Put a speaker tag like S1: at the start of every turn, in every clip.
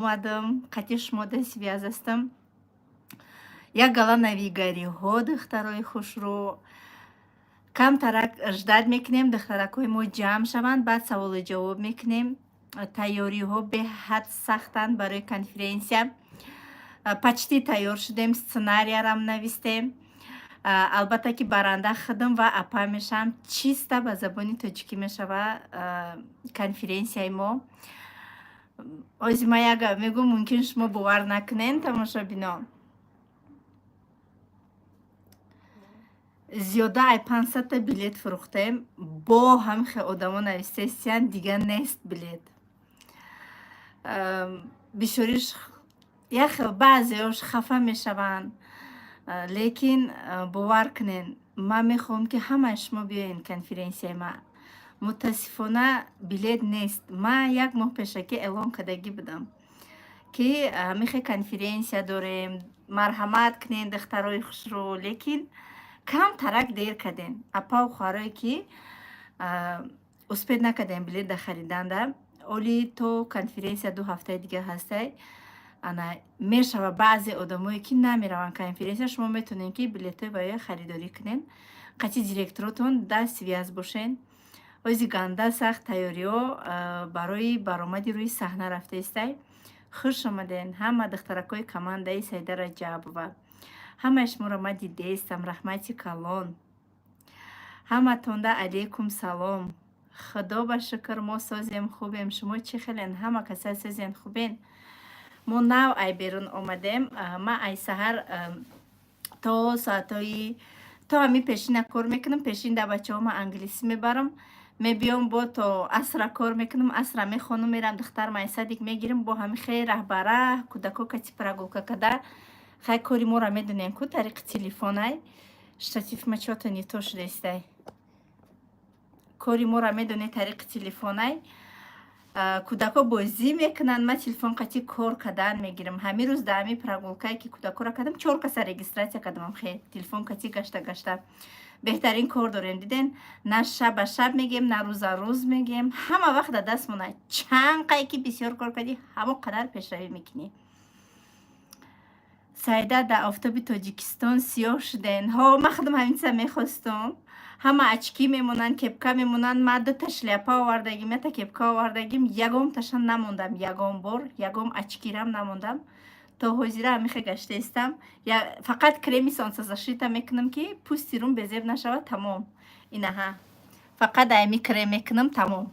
S1: Омадам, қати шумо дар связь ҳастам. Як гала навигариҳо, духтарои хушрӯ. Камтарак ждать мекунем, духтаракҳои мо ҷамъ шаванд, баъд саволу ҷавоб мекунем. Тайёриҳо беҳад сахтанд барои конференсия. Почти тайёр шудем, сценариярам навистем. Албатта, ки баранда худам ва апа мешавам. Чисто ба забони тоҷикӣ мешава конференсияи мо. Ози ман як гап мегӯм, мумкин шумо бовар накунед, тамошобино. Зиёда ай 500-та билет фурӯхтем, бо ҳамин хел одамо навистестиянд, дигар нест билет. Бисёриш як хел, баъзеош хафа мешаванд, лекин бовар кунед, ман мехоҳам, ки ҳамаи шумо биёед конференсияи ман. Мутаассифона, билет нест. Ман як моҳ пешакӣ эълон кардагӣ будам, ки ҳамин хел конференсия дорем, марҳамат кунед, духтарои хушрӯ, лекин камтарак дер кардем. Апаву хоҳарое, ки успеть накардем билет да хариданда, оли то конференсия 2 ҳафтаи дигар ҳастай. Ана мешава, баъзе одамое, ки намераванд конференсия, шумо метавонед, ки билетҳои ваё харидорӣ кунед, қати директоротон дар связь бошед. Ози ганда сахт тайёриҳо барои баромади рӯи саҳна рафтаистай. Хуш омаден, ҳама духтаракҳои командаи Саида Раҷабова. Ҳамаи шуморо ман дидаистам, раҳмати калон. Ҳаматонда алейкум салом. Худо ба шукр, мо созем, хубем. Шумо чӣ хелен? Ҳама каса созен, хубен? Мо нав ай берун омадем. Ман ай саҳар то соатҳои то ҳамин пешина кор мекунам. Пешин да бачаҳо ман англисӣ мебарам, мебиём, бо то асра кор мекунам, асра мехонам, мерам, духтарам ай садик мегирам, бо ҳамин хел раҳбара кӯдако кати прогулка када. Хай, кори моро медонем ку, тариқи телефонай. Штатив ма чё-то не то шудаистай. Кори моро медонед, тариқи телефонай. Кӯдако бозӣ мекунанд, ман телефон қати кор кардан мегирам. Ҳамин рӯз дар ҳамин прогулкае, ки кӯдакоро кардам, чор каса регистрация кардам. Хе телефон кати гашта гашта беҳтарин кор дорем. Диден, на шаба шаб мегем, на рӯза рӯз мегем, ҳама вақт дар дастмона. Чанд қай ки бисёр кор кардӣ, ҳамон қадар пешравӣ мекунӣ. Саида, дар офтоби Тоҷикистон сиёҳ шуден. Ҳо, ман худам ҳамин чиза мехостум. Ҳама очки мемонанд, кепка мемонанд. Ман дута шляпа овардагим, ята кепка овардагим, ягон таша намондам, ягон бор ягон очкирам намондам. То ҳозира ҳамихе гаштаистам. Фақат креми солнцезащита мекунам, ки пӯсти рум безеб нашавад, тамом. Инаҳа, фақат ами крем мекунам, тамом.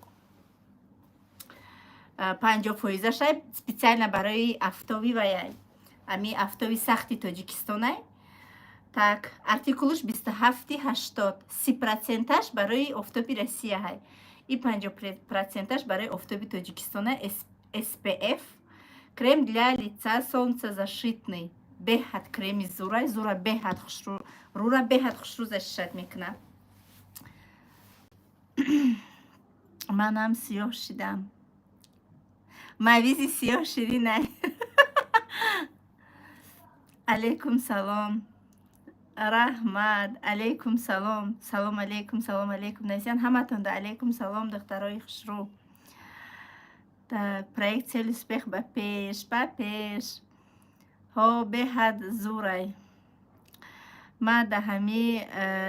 S1: 50 фоизашай специально барои афтоби ваяй, ами афтоби сахти Тоҷикистонай. Так, артикулуш 27,80, 30 проценташ барои офтоби Россия ҳай и 50 проценташ барои офтоби Тоҷикистона. SPF крем для лица солнцезащитный. Беҳад креми зурай, зура, беҳад хушрӯ, рура беҳад хушрӯ защищать мекунад. Манам сиёҳ шидам. Мавизи сиёҳ ширинай. Алейкум салом, раҳмат. Алейкум салом, салом алейкум, салом алейкум насиян ҳаматонда. Алейкум салом, духтарои хушрӯ. Так, проект «Цель успех» ба пеш, ба пеш. Ҳо, беҳад зурай. Ман дар ҳами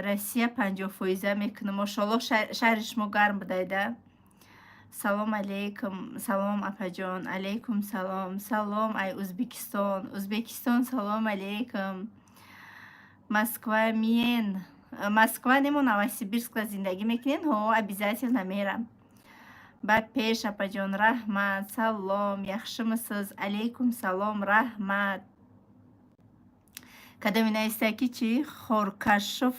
S1: Россия 50 фоиза мекунам. Мошоалло, шаҳри шумо гарм будайда. Салом алейкум, салом, апаҷон. Алейкум салом, салом ай Ӯзбекистон. Ӯзбекистон, салом алейкум. Москва миен? Москва немо, Новосибирскла зиндагӣ мекунед? Ҳо, обязательно мерам. Ба пеш, апаҷон, раҳмат. Салом, яхшимисиз? Алейкум салом, раҳмат. Кадоме навистае, ки чӣ? Хоркашов,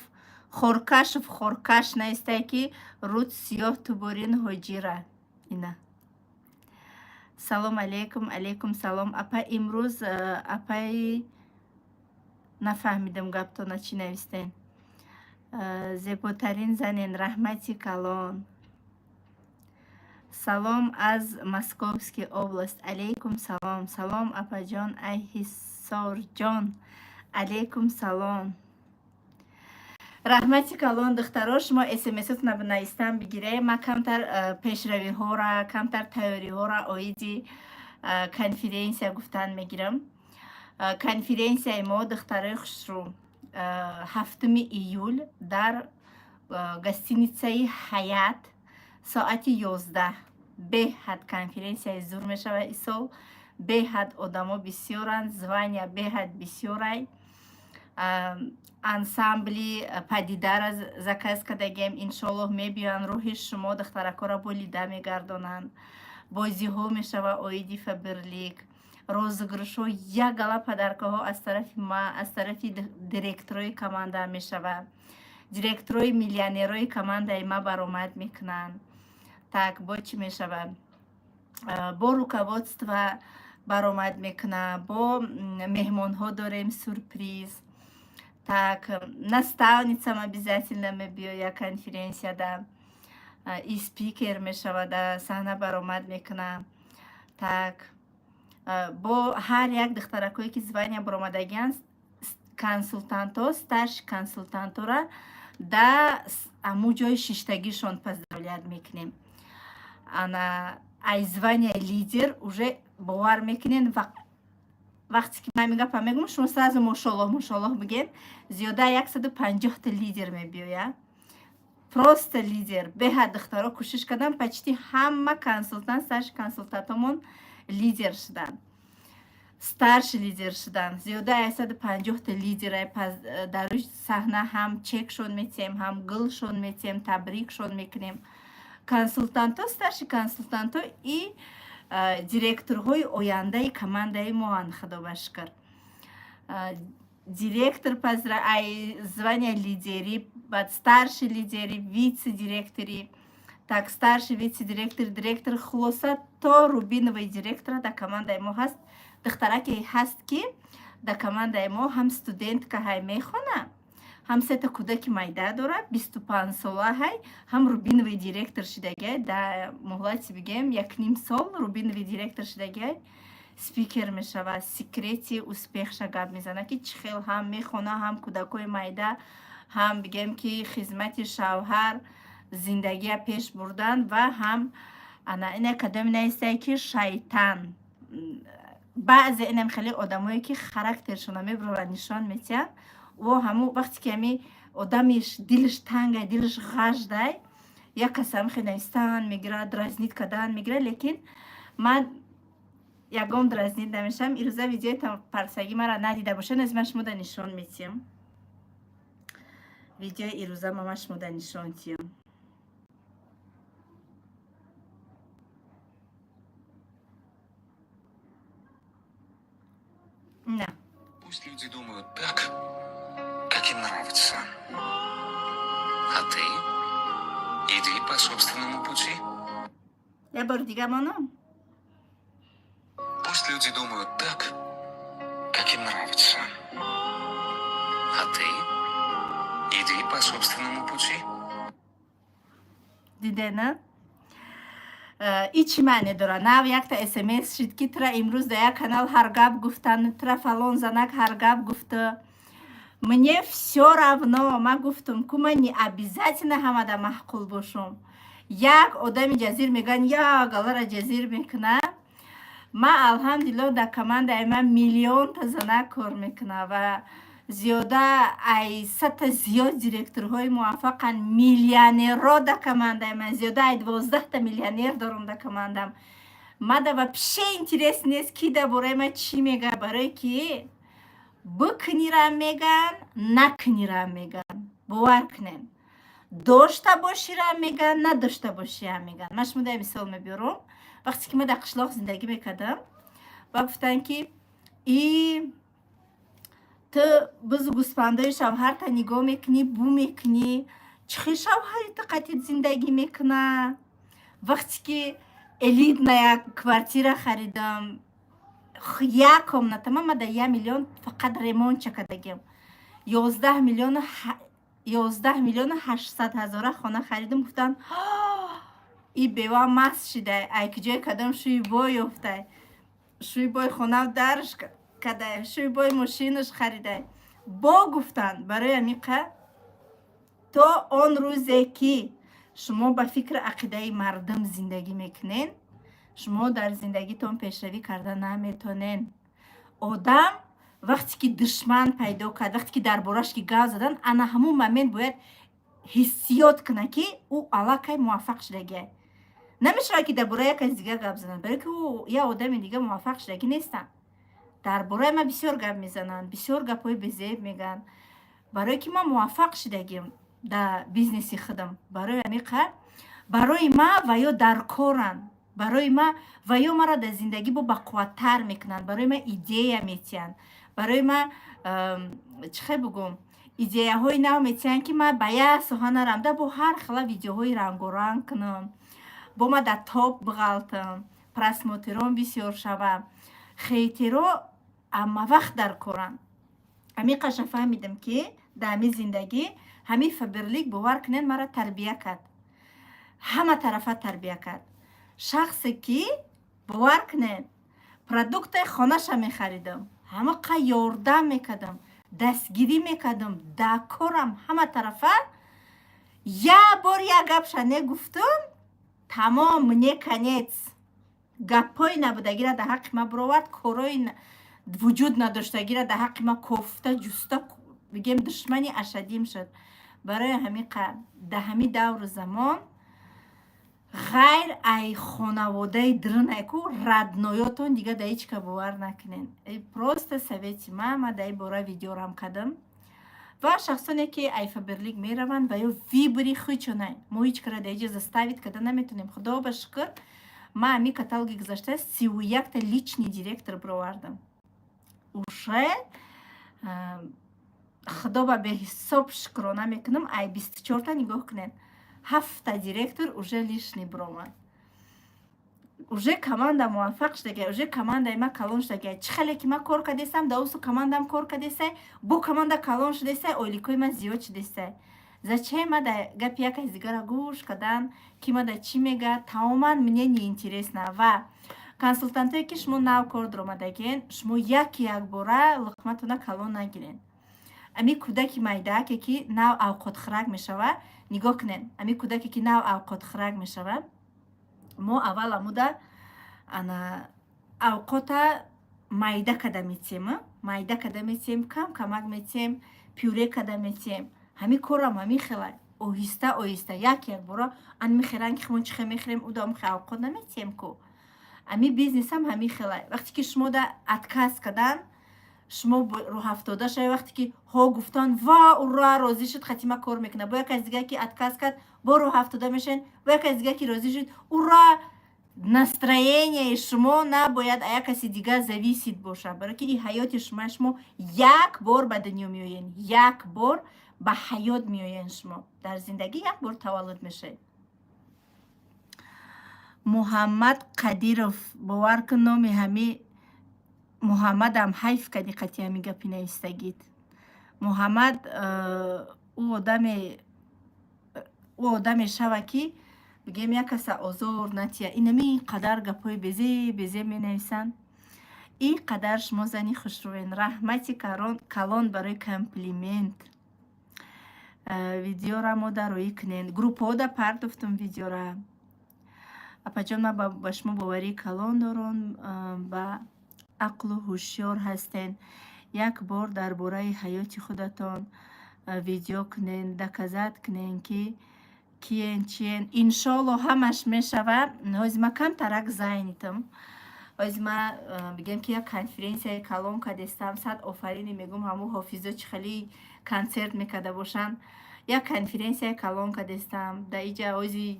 S1: Хоркашов, Хоркаш навистае, ки руд сиёҳ туборин ҳоҷира. Ина. Салом алейкум, алейкум салом. Апа, имрӯз апаи, нафаҳмидам гаптона, чӣ навистен. Зеботарин занен, раҳмати калон. Салом аз Московский область. Алейкум салом. Салом, апаҷон, ай Ҳисорҷон. Алейкум салом. Раҳмати калон, духтаро, шумо смсотона навистан бигире. Ман камтар пешравиҳора, камтар тайёриҳора оиди Конференсия гуфтан мегирам. Конференсияи мо, духтарои хушрӯ, 7-уми июл дар гостиницаи Ҳаят соати 11. Беҳад конференсияи зур мешавад исол, беҳад одамо бисёранд, звания беҳад бисёрай. Ансамбли Падидара заказ кардагем, иншоаллоҳ мебиёянд, рӯҳи шумо духтаракҳоро болида мегардонанд. Бозиҳо мешава оиди Фаберлик, розыгрышҳо, як гала подаркаҳо аз тарафи ма, аз тарафи директорои команда мешава. Директорои миллионерои командаи ма баромад мекунанд. Так, бо чӣ мешава? Бо руководство баромад мекунад, бо меҳмонҳо дорем сюрприз. Так, наставницам обязательно мебиёяд конференсияда и спикер мешавад, саҳна баромад мекунад. Так, бо ҳар як духтаракое ки звания баромадагианд, консултантҳо, старший консултантҳоро да ҳамун ҷои шиштагишон поздравлять мекунем. Ана ай звания лидер уже бовар мекунен. Вақте ки ман ҳамин гапа мегӯм, шумо сразу мошоллоҳ, мошоллоҳ бигем. Зиёда 150-та лидер мебиёяд, просто лидер. Беҳад духтаро кӯшиш кардам, почти ҳама консултант, старший консултантомон лидер шуданд, старший лидер шуданд. Зиёда 150-та лидера дар рӯи саҳна ҳам чекшон метиҳем, ҳам гулшон метиҳем, табрикшон мекунем. Консултантҳо, старший консултантҳо и директорҳои ояндаи командаи моанд, худо ба шукр. Директор ай звания лидерӣ, баъд старший лидери, вице-директори, так, старший вице-директор, директор, хулоса, то рубиновый директора дар командаи мо ҳаст. Духтараке ҳаст, ки дар командаи мо ҳам студентка ҳай, мехона, ҳам сета кӯдаки майда дорад, 25-сола ҳай, ҳам рубиновый директор шидагиай дар муҳлати, бигем, якним сол рубиновый директор шидагиай. Спикер мешавад, секрети успехша гап мезанад, ки чӣ хел ҳам мехона, ҳам кӯдакҳои майда, ҳам, бигем, ки хизмати шавҳар, зиндагия пеш бурдан ва ҳам ана ина кадоме наистае, ки шайтан. Баъзе инам хеле одамое, ки характершона мебуранд, нишон метиҳанд. Во ҳамун вақте ки ҳами одамиш дилаш тангай, дилаш ғаждай, як касам хеле навистан мегирад, дразнить кардан мегирад, лекин ман ягон дразнить намешавам. Ирӯза видеои парсагӣ мара надида бошед, аз ман шумода нишон метиҳам. Видеои ирӯза ма шумода нишон тиҳам. На.
S2: Пусть люди думают так, как им нравится. А ты иди по собственному пути.
S1: Я бор дига монам.
S2: Пусть люди думают так, как им нравится. А ты иди по собственному пути.
S1: Дидена? И чӣ маъне дорад? Нав якта смс шид, ки тра имрӯз дар як канал ҳар гап гуфтан, тра фалон занак ҳар гап гуфта. Мне всё равно. Ман гуфтам, ку ман не обязательно ҳамада маъқул бошум. Як одами ҷазир мегӯянд, як галара ҷазир мекуна. Ман, алҳамдулилло, дар командаи ман миллионта занак кор мекуна ва зиёда ай садта зиёд директорҳои муваффақанд, миллионерро дар командаи ман, зиёда ай 12-та миллионер дорам дар командам. Мада вообще интерес нест, ки дар бораи ман чӣ мега, барое ки бикунирам меган, накунирам меган. Бовар кунем, дошта боширам меган, надошта бошиам меган. Ман шумо дар мисол мебиёрам. Вақте ки ман дар қишлоқ зиндагӣ мекардам, ба гуфтанд, ки и ту бузу гӯспандои шавҳарта нигоҳ мекунӣ, бу мекунӣ, чӣ хел шавҳари ту қатъи зиндагӣ мекуна? Вақте ки элитная квартира харидам, як комната, ман дар 1 миллион фақат ремонтча кардагиам, 11 миллиону 11 миллиону 800 ҳазора хона харидам, гуфтанд, и бева маст шидай, ай куҷои кадом шӯи бой ёфтай, шӯи бой хона дарш кадай, шӯи бой мошинаш харидай. Бо гуфтанд, барои амиқа то он рӯзе ки шумо ба фикри ақидаи мардум зиндагӣ мекунед. Шумо дар зиндагитон пешравӣ карда наметонен. Одам вақте ки душман пайдо кард, вақте ки дар бораш ки гап задан, ана ҳамун момент бояд ҳиссиёт кунад, ки ӯ аллакай муваффақ шудагиай. Намешавад, ки дар бораи як каси дигар гап зананд, барое ки ӯ як одами дига муваффақ шудагӣ нестанд. Дар бораи ман бисёр гап мезананд, бисёр гапҳои безеб мегӯянд, барое ки ман муваффақ шудагим дар бизнеси худам. Барои ҳамин барои ма ва ё дар коранд, барои ма ва ё маро дар зиндагӣ бо бақувваттар мекунанд, барои ма идея метиҳанд, барои ма, чӣ хел бугум, идеяҳои нав метиҳанд, ки ман ба як соҳа нарамда, бо ҳар хела видеоҳои рангоранг кунам, бо ма дар топ биғалтам, просмотрон бисёр шава. Хейтеро ҳама вақт дар коранд. Ҳамин қаша фаҳмидам, ки дар ҳамин зиндагӣ ҳамин Фаберлик, бовар кунед, маро тарбия кард, ҳама тарафа тарбия кард. Шахсе ки, бовар кунед, продуктаи хонаша мехаридам, ҳамақа ёрдам мекардам, дастгирӣ мекардам, дар корам ҳама тарафа. Як бор як гапша негуфтум, тамом, мне конец. Гапҳои набудагиро дар ҳаққи ман бировард, корҳои вуҷуд надоштагиро дар ҳаққи ман кофта ҷуста, бигем, душмани ашаддим шуд. Барои ҳамин дар ҳамин давру замон ғайр ай хонаводаи дринайку роднойотон дига да ҳеҷ ка бовар накунен. Просто совети ма дар ин бора видеорам кардам. Ва шахсоне ки ай Фаберлик мераванд, ва ё выбори худшонай, мо ҳеҷ кара дар иҷа заставить карда наметонем. Худо ба шукр, ма ҳамин каталоги гузашта 31-та личный директор бировардам уже. Худо ба беҳисоб шукрона мекунам. Ай 24-та, нигоҳ кунед, ҳафта директор уже лишний биромад. Уже команда муваффақ шудагай, уже командаи ма калон шудагай. Чӣ хеле ки ман кор кардесам, даусу командам кор кардесай, бо команда калон шудесай, ойликои ман зиёд шудесай. Зачем ма да гапи як каси дигара гӯш кардан, ки ма да чӣ мега? Тамоман мне неинтересно. Ва консултантое ки шумо нав кор дуромадагиен, шумо як якбора луқматона калон нагирен. Ами кӯдаки майдааке ки нав авқотхӯрак мешава, нигоҳ кунед, ами кӯдаке ки нав авқотхӯрак мешава, мо аввал амуда ана авқота майда када метиҳем, майда када метиҳем, кам камак метиҳем, пюре када метиҳем. Ҳамин корам ҳамин хела оҳиста оҳиста, як якбора ан мехӯран, ки химон чихе мехӯрем, уда михе авқот наметиҳем ку. Ами бизнесам ҳамин хела. Вақте ки шумо да отказ кадан, шумо рӯҳафтода шавед. Вақте ки ҳо гуфтан, ва ура, розӣ шуд, хатима кор мекунад. Бо як кас дигар ки отказ кард, бо рӯҳафтода мешавед. Бо як кас дигар ки розӣ шуд, ура. Настроенияи шумо набояд а як каси дигар зависит бошад, барое ки ин ҳаёти шумо. Шумо як бор ба дунё меоен, як бор ба ҳаёт меоен, шумо дар зиндагӣ як бор таваллуд мешавед. Муҳаммад Қадиров, бовар кун, номи ҳами Муҳаммадам ҳайф кади, қати ҳами гапи навистагит. Муҳаммад, ӯ одаме шава, ки бигем, як каса озор натия. Инами ин қадар гапҳои безеб безеб менависанд. Ин қадар шумо зани хушрӯен. Раҳмати калон барои комплимент. Видеора мо дароӣ кунен, группаҳода партофтум видеора. Апаҷон, ман ба шумо боварии калон дорам, ба ақлу ҳушёр ҳастен. Як бор дар бораи ҳаёти худатон видео кунен, доказать кунен, ки киен, чиен. Иншоалло, ҳамаш мешавад. Ҳози ман камтарак занятым. Ҳози ман, бигем, ки як конференсияи калон кардестам. Сад офарине мегӯм, ҳамун ҳофизо чӣ хеле консерт мекарда бошанд. Як конференсияи калон кардестам дар иҷа. Ҳози,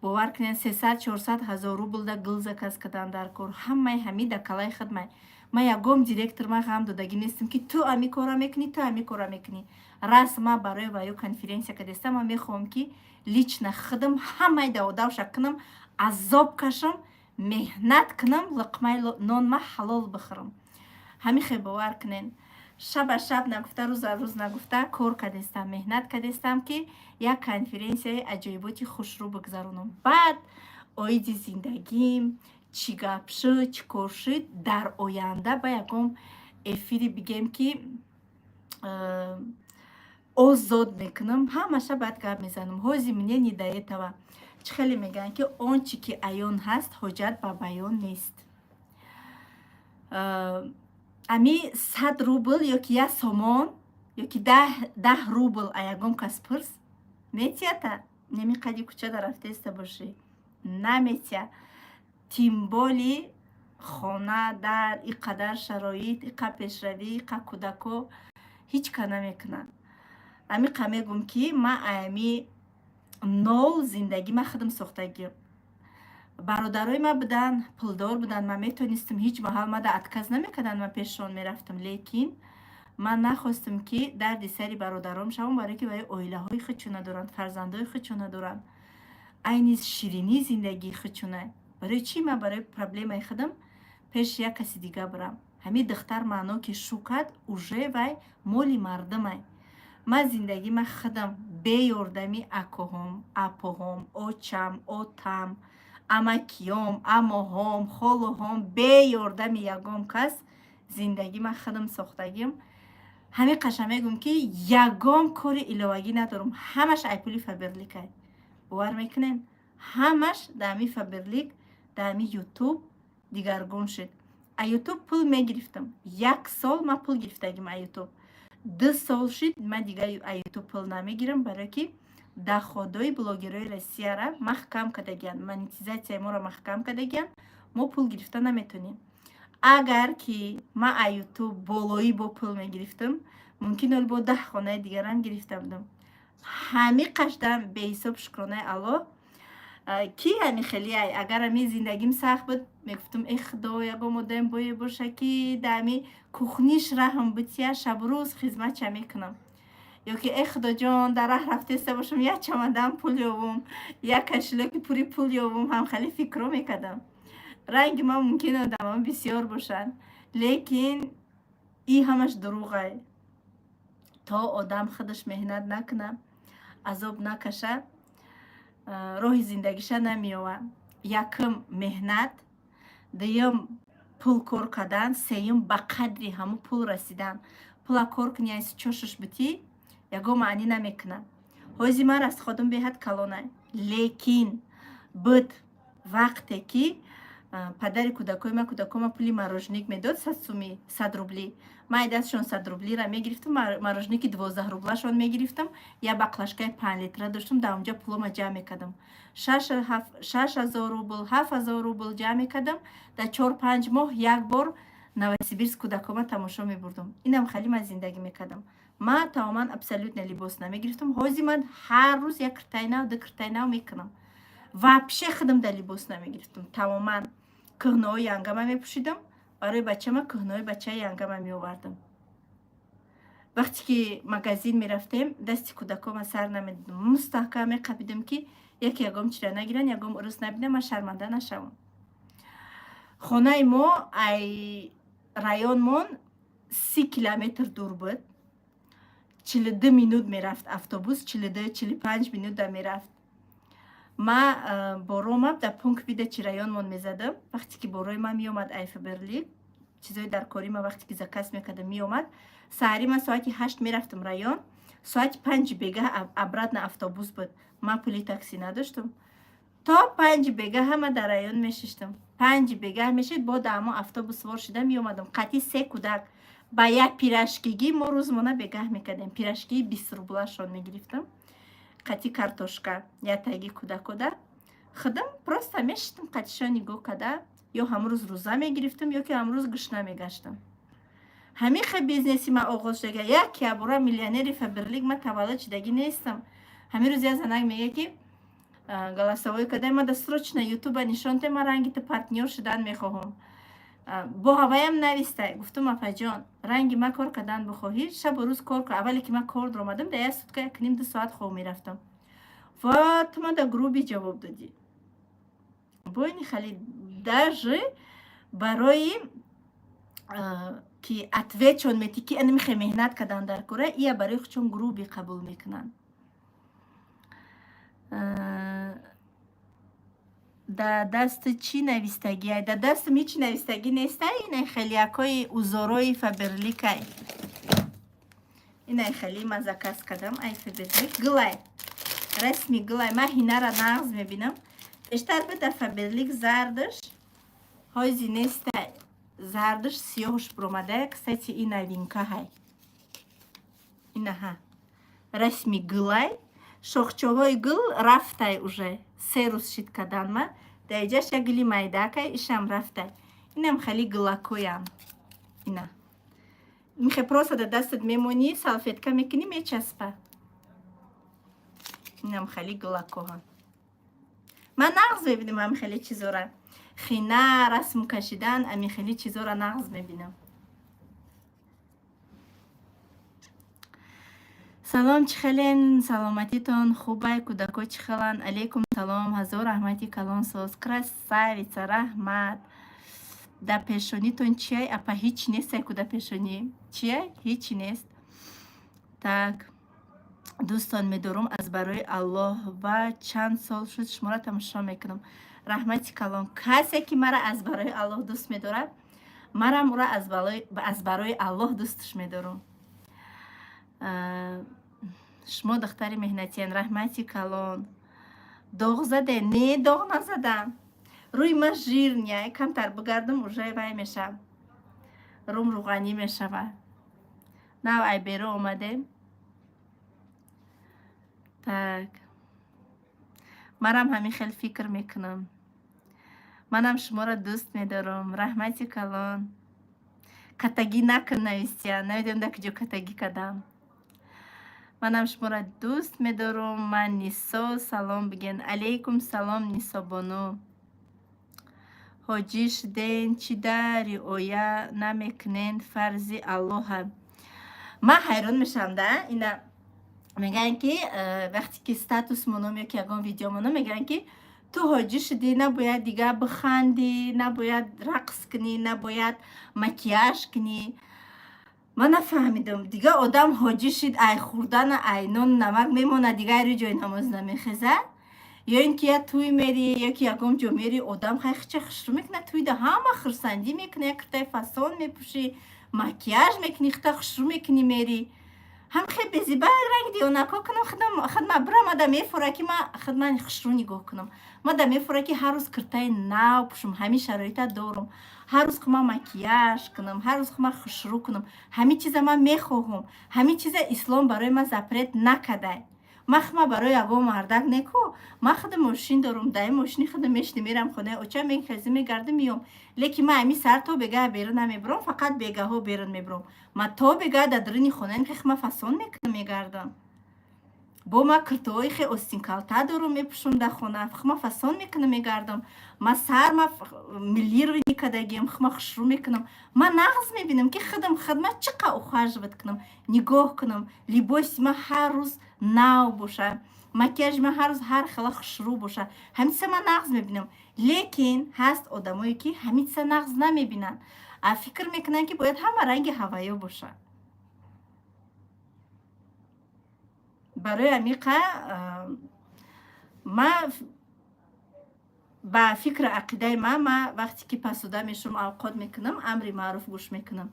S1: бовар кунед, 300-400 ҳазор рубл да гул заказ кардан дар кор. Ҳамаи ҳами дар калаи хидмат. Ман ягон директор ман ғам додагӣ нестам, ки ту ами кора мекунӣ, ту ами кора мекунӣ. Рас ман барои ваё конференсия кардестам. Ман мехоҳам, ки лично худам ҳамаи даводавша кунам, азоб кашам, меҳнат кунам, луқмаи нон ма ҳалол бихӯрам. Ҳамин хел, бовар кунед, шаба шаб нагуфта, рӯза рӯз нагуфта кор кардестам, меҳнат кардестам, ки як конференсияи аҷоиботи хушрӯ бигзаронам. Баъд оиди зиндагим чӣ гап шуд, чӣ кор шуд, дар оянда ба ягон эфири, бигем, ки озод мекунам, ҳамаша баъд гап мезанам. Ҳози мне не до этого. Чӣ хеле мегӯянд, ки он чӣ ки аён ҳаст, ҳоҷат ба баён нест. Ами 100 рубл ё ки 1 сомон ё ки 10 рубл а ягон кас пурс, метията? Неми қади кӯчада рафтеста бошӣ, наметия. Тем более хона дар и қадар шароит, иқа пешравӣ, иқа кӯдако, ҳеҷ ка намекунад. Амиқа мегӯм, ки ман ами нол зиндагӣ ман худам сохтагиам. Бародарои ман буданд, пулдор буданд, ман метонистам, ҳеҷ маҳал мада отказ намекарданд, ман пешшон мерафтам, лекин ман нахостам, ки дарди сари бародаром шавам, барое ки вай оилаҳои худшона доранд, фарзандои худшона доранд, айни ширинии зиндагии худшона. Барои чӣ ман барои проблемаи худам пеши як каси дига бирам? Ҳамин духтар маъно ки шу кард, уже вай моли мардумай. Ман зиндагӣ ман худам бе ёрдами акоҳом, апоҳом, очам, отам, амакиём, амоҳом, холуҳом, бе ёрдами ягон кас зиндагӣ ман худам сохтагим. Ҳамин қаша мегӯм, ки ягон кори иловагӣ надорам, ҳамаш ай пули Фаберликай. Бовар мекунем, ҳамаш дар ҳами Фаберлик, дар ҳами Ютуб дигаргун шуд. А Ютуб пул мегирифтам, як сол ман пул гирифтагим а Ютуб, 2 сол шуд, ман дигар а Ютуб пул намегирам, барое ки доходои блогерои Россияра маҳкам кардагиянд, монетизатсияи моро маҳкам кардагиянд, мо пул гирифта наметонем. Агар ки ман а Ютуб болоӣ бо пул мегирифтам, мумкин оли бо 10 хонаи дигарам гирифта будам. Ҳами қашдам беҳисоб шукронаи Аллоҳ, ки ҳами хеле. Агар ами зиндагим сахт буд, мегуфтам: «Э худо, ягон одам бое боша, ки да ами кухниш раҳм бития, шабу рӯз хизматча мекунам», ё ки: «Э худоҷон, дар раҳ рафтеста бошам, як чамадан пул ёвум, як кошелёки пури пул ёвум». Ҳам хеле фикрро мекардам. Ранги ман мумкин одамон бисёр бошанд, лекин и ҳамаш дурӯғай. То одам худаш меҳнат накуна, азоб накаша, роҳи зиндагиша намеёвад. Якум меҳнат, дуюм пул кор кардан, сеюм ба қадри ҳамун пул расидан. Пула кор кунӣ, айси чошаш битӣ, ягон маънӣ намекунад. Ҳози ман расходум беҳад калонай, лекин буд вақте ки падари кӯдакои ман кӯдакома пули мороженик медод, 100 суми, 100 рубли. Ман ай дастшон 100 рублира мегирифтам, мороженики 12 рублашон мегирифтам, як баклажкаи 5 литра доштам, дар онҷа пулома ҷамъ мекардам, 6000 рубл, 7000 рубл ҷамъ мекардам, дар 4-5 моҳ як бор Новосибирск кӯдакома тамошо мебурдам. Инам хеле ман зиндагӣ мекардам. Ман тамоман абсолютно либос намегирифтам. Ҳозир ман ҳар рӯз як киртаи нав, ду киртаи нав мекунам. Вообще худам дар либос намегирифтам тамоман, кӯҳнаҳои янгама мепӯшидам, барои бачама кӯҳнаҳои бачаи янгама меовардам. Вақте ки магазин мерафтем, дасти кӯдакома сар намедодам, мустаҳкам меқапидам, ки яке ягом чира нагиранд, ягом урус набинам, ман шарманда нашавам. Хонаи мо ай районмон 30 километр дур буд, 42 минут мерафт автобус, 42, 45 минута мерафт. Ма боромам дар пункт выдачи районмон мезадам. Вақте ки борои ман меомад ай Фаберлик, чизои дар кори ман вақте ки заказ мекардам, меомад, саҳари ман соати 8 мерафтам район, соати 5 бегаҳ обратно автобус буд. Ман пули таксӣ надоштам, то 5 бегаҳа ман дар район мешиштам. 5 бегаҳ мешид, бо даҳмо автобус сувор шуда меомадам қатъи се кӯдак. Ба як пирожкигӣ мо рӯзмона бегаҳ мекардем, пирожкии 20 рублашон мегирифтам қатъи картошка, як таги кӯдакода. Худам просто мешиштам, қатишон нигоҳ карда, ё ҳамрӯз рӯза мегирифтам, ё ки ҳамрӯз гушна мегаштам. Ҳамин хел бизнеси ман оғоз шуда. Як ябора миллионери Фаберлик ман таваллуд шудагӣ нестам. Ҳамин рӯз як занак мега, ки голосовой карда мада: «Срочно Ютуба нишон те, ман ранги ту партнёр шудан мехоҳам». Бо ҳаваям навистай. Гуфтум: «Апаҷон, ранги ман кор кардан бихоҳӣ, шабу рӯз кор кун». Аввале ки ман кор даромадам, дар як сутка 1,5, 2 соат хоб мерафтам. Ва ту мада грубый ҷавоб додӣ. Боини хали даже барои ки ответшон метӣ, ки анамихе меҳнат кардан дар кора, ия барои худшон грубый қабул мекунанд. Дар дасти чӣ навистагиай? Дар дастам ҳеҷ навистагӣ нестай, инай хелиякҳои узорои Фаберликай. Инай хели ман заказ кардам ай Фаберлик, гулай. Расми гулай. Ман ҳинара нағз мебинам. Пештар буда Фаберлик зардаш, ҳози неста зардаш, сиёҳш буромада. Кстати, и новинка ҳай. Инаҳа, расми гулай, шохчаҳои гул рафтай, уже 3 рӯз шид каданма. Даиҷаш як гули майдакай, ишам рафтай. Инам хали гулакоям. Ина михе, просто да дастат мемонӣ, салфетка мекунӣ, мечаспа. Инам хали гулакоҳа. Ман нағз мебинам ҳами хеле чизора, хина, расм кашидан, ами хели чизора нағз мебинам. Салом, чӣ хелен? Саломатитон хубай? Кӯдако чӣ хеланд? Алейкум салом, ҳазор раҳмати калон, соз, красавица, раҳмат. Дар пешонитон чиай, апа? Ҳеч нестай ку. Дар пешонӣ чиай? Ҳечи нест. Так, дӯстон медорум аз барои Аллоҳ ва чанд сол шуд шуморо тамошо мекунам. Раҳмати калон. Касе ки мара аз барои Аллоҳ дӯст медорад, марам ӯро аз барои Аллоҳ дӯстш медорам. Шумо духтари меҳнатиян. Раҳмати калон. Доғ заде? Не, доғ назадам. Рӯи ма жирный, камтар бигардам, уже вай мешавам, рум рӯғанӣ мешавад. Нав ай беру омадем. Так, марам ҳамин хел фикр мекунам. Манам шуморо дӯст медорам. Раҳмати калон. Катагӣ накун, навистия. Намедонам, дар куҷо катагӣ кардам. Манам шуморо дӯст медорам. Ман Нисо, салом биген. Алейкум салом, Нисобону. Ҳоҷӣ шуден, чӣ да риоя намекунен фарзи Аллоҳа? Ман ҳайрон мешавам да. Ина мегӯянд, ки вақте ки статус моном ё ки ягон видео моном, мегӯянд, ки ту ҳоҷӣ шудӣ, набояд дигар бихандӣ, набояд рақс кунӣ, набояд макияж кунӣ. Ман нафаҳмидам, дигар одам ҳоҷӣ шид, ай хӯрдана, ай нону намак мемонад, дигар айрӯи ҷои намоз намехезад? Ё ин ки я тӯй мери, ё ки ягон ҷо мери, одам хайхча хушрӯ мекунад. Тӯйда ҳама хурсандӣ мекунад, як киртаи фасон мепӯшӣ, макияж мекунӣ, хита хушрӯ мекунӣ, мери. Ҳам хел безиба ранг девонако кунам, хидма бирам. Мада мефура, ки ма хидма хушрӯ нигоҳ кунам. Мада мефура, ки ҳар рӯз киртаи нав пӯшам. Ҳамин шароита дорум. Ҳар рӯз хума макияж кунам, ҳар рӯз хума хушрӯ кунам. Ҳамин чиза ман мехоҳам. Ҳамин чиза ислом барои ман запрет накардай. Ман хума барои ягон мардак неку. Ман худ мошин дорум, даи мошини худ мешинем, мерам хонаи оча, мехезим, мегардим, меём. Лекин ман ҳамин сар то бегаҳ берун намебурам, фақат бегаҳҳо берун мебурам. Ман то бегаҳ дар дуруни хонаем, хе хума фасон мекунам, мегардам. Бо ман киртоҳои хе остинкалта дорум, мепӯшам дар хона, хума фасон мекунам, мегардам. Ман сарма мелирование кардагиам, хума хушрӯ мекунам. Ман нағз мебинам, ки худам хидмат чӣ қадр ухаживать кунам, нигоҳ кунам, либоси ман ҳар рӯз нав боша, макияжи ман ҳар рӯз ҳар хела хушрӯ боша. Ҳамин чиза ман нағз мебинам. Лекин ҳаст одамое, ки ҳамин чиза нағз намебинанд, а фикр мекунанд, ки бояд ҳама ранги ҳаваё бошад. Барои амиқа ман ба фикру ақидаи ман, ман вақте ки пасуда мешавам, авқот мекунам, амри маъруф гӯш мекунам.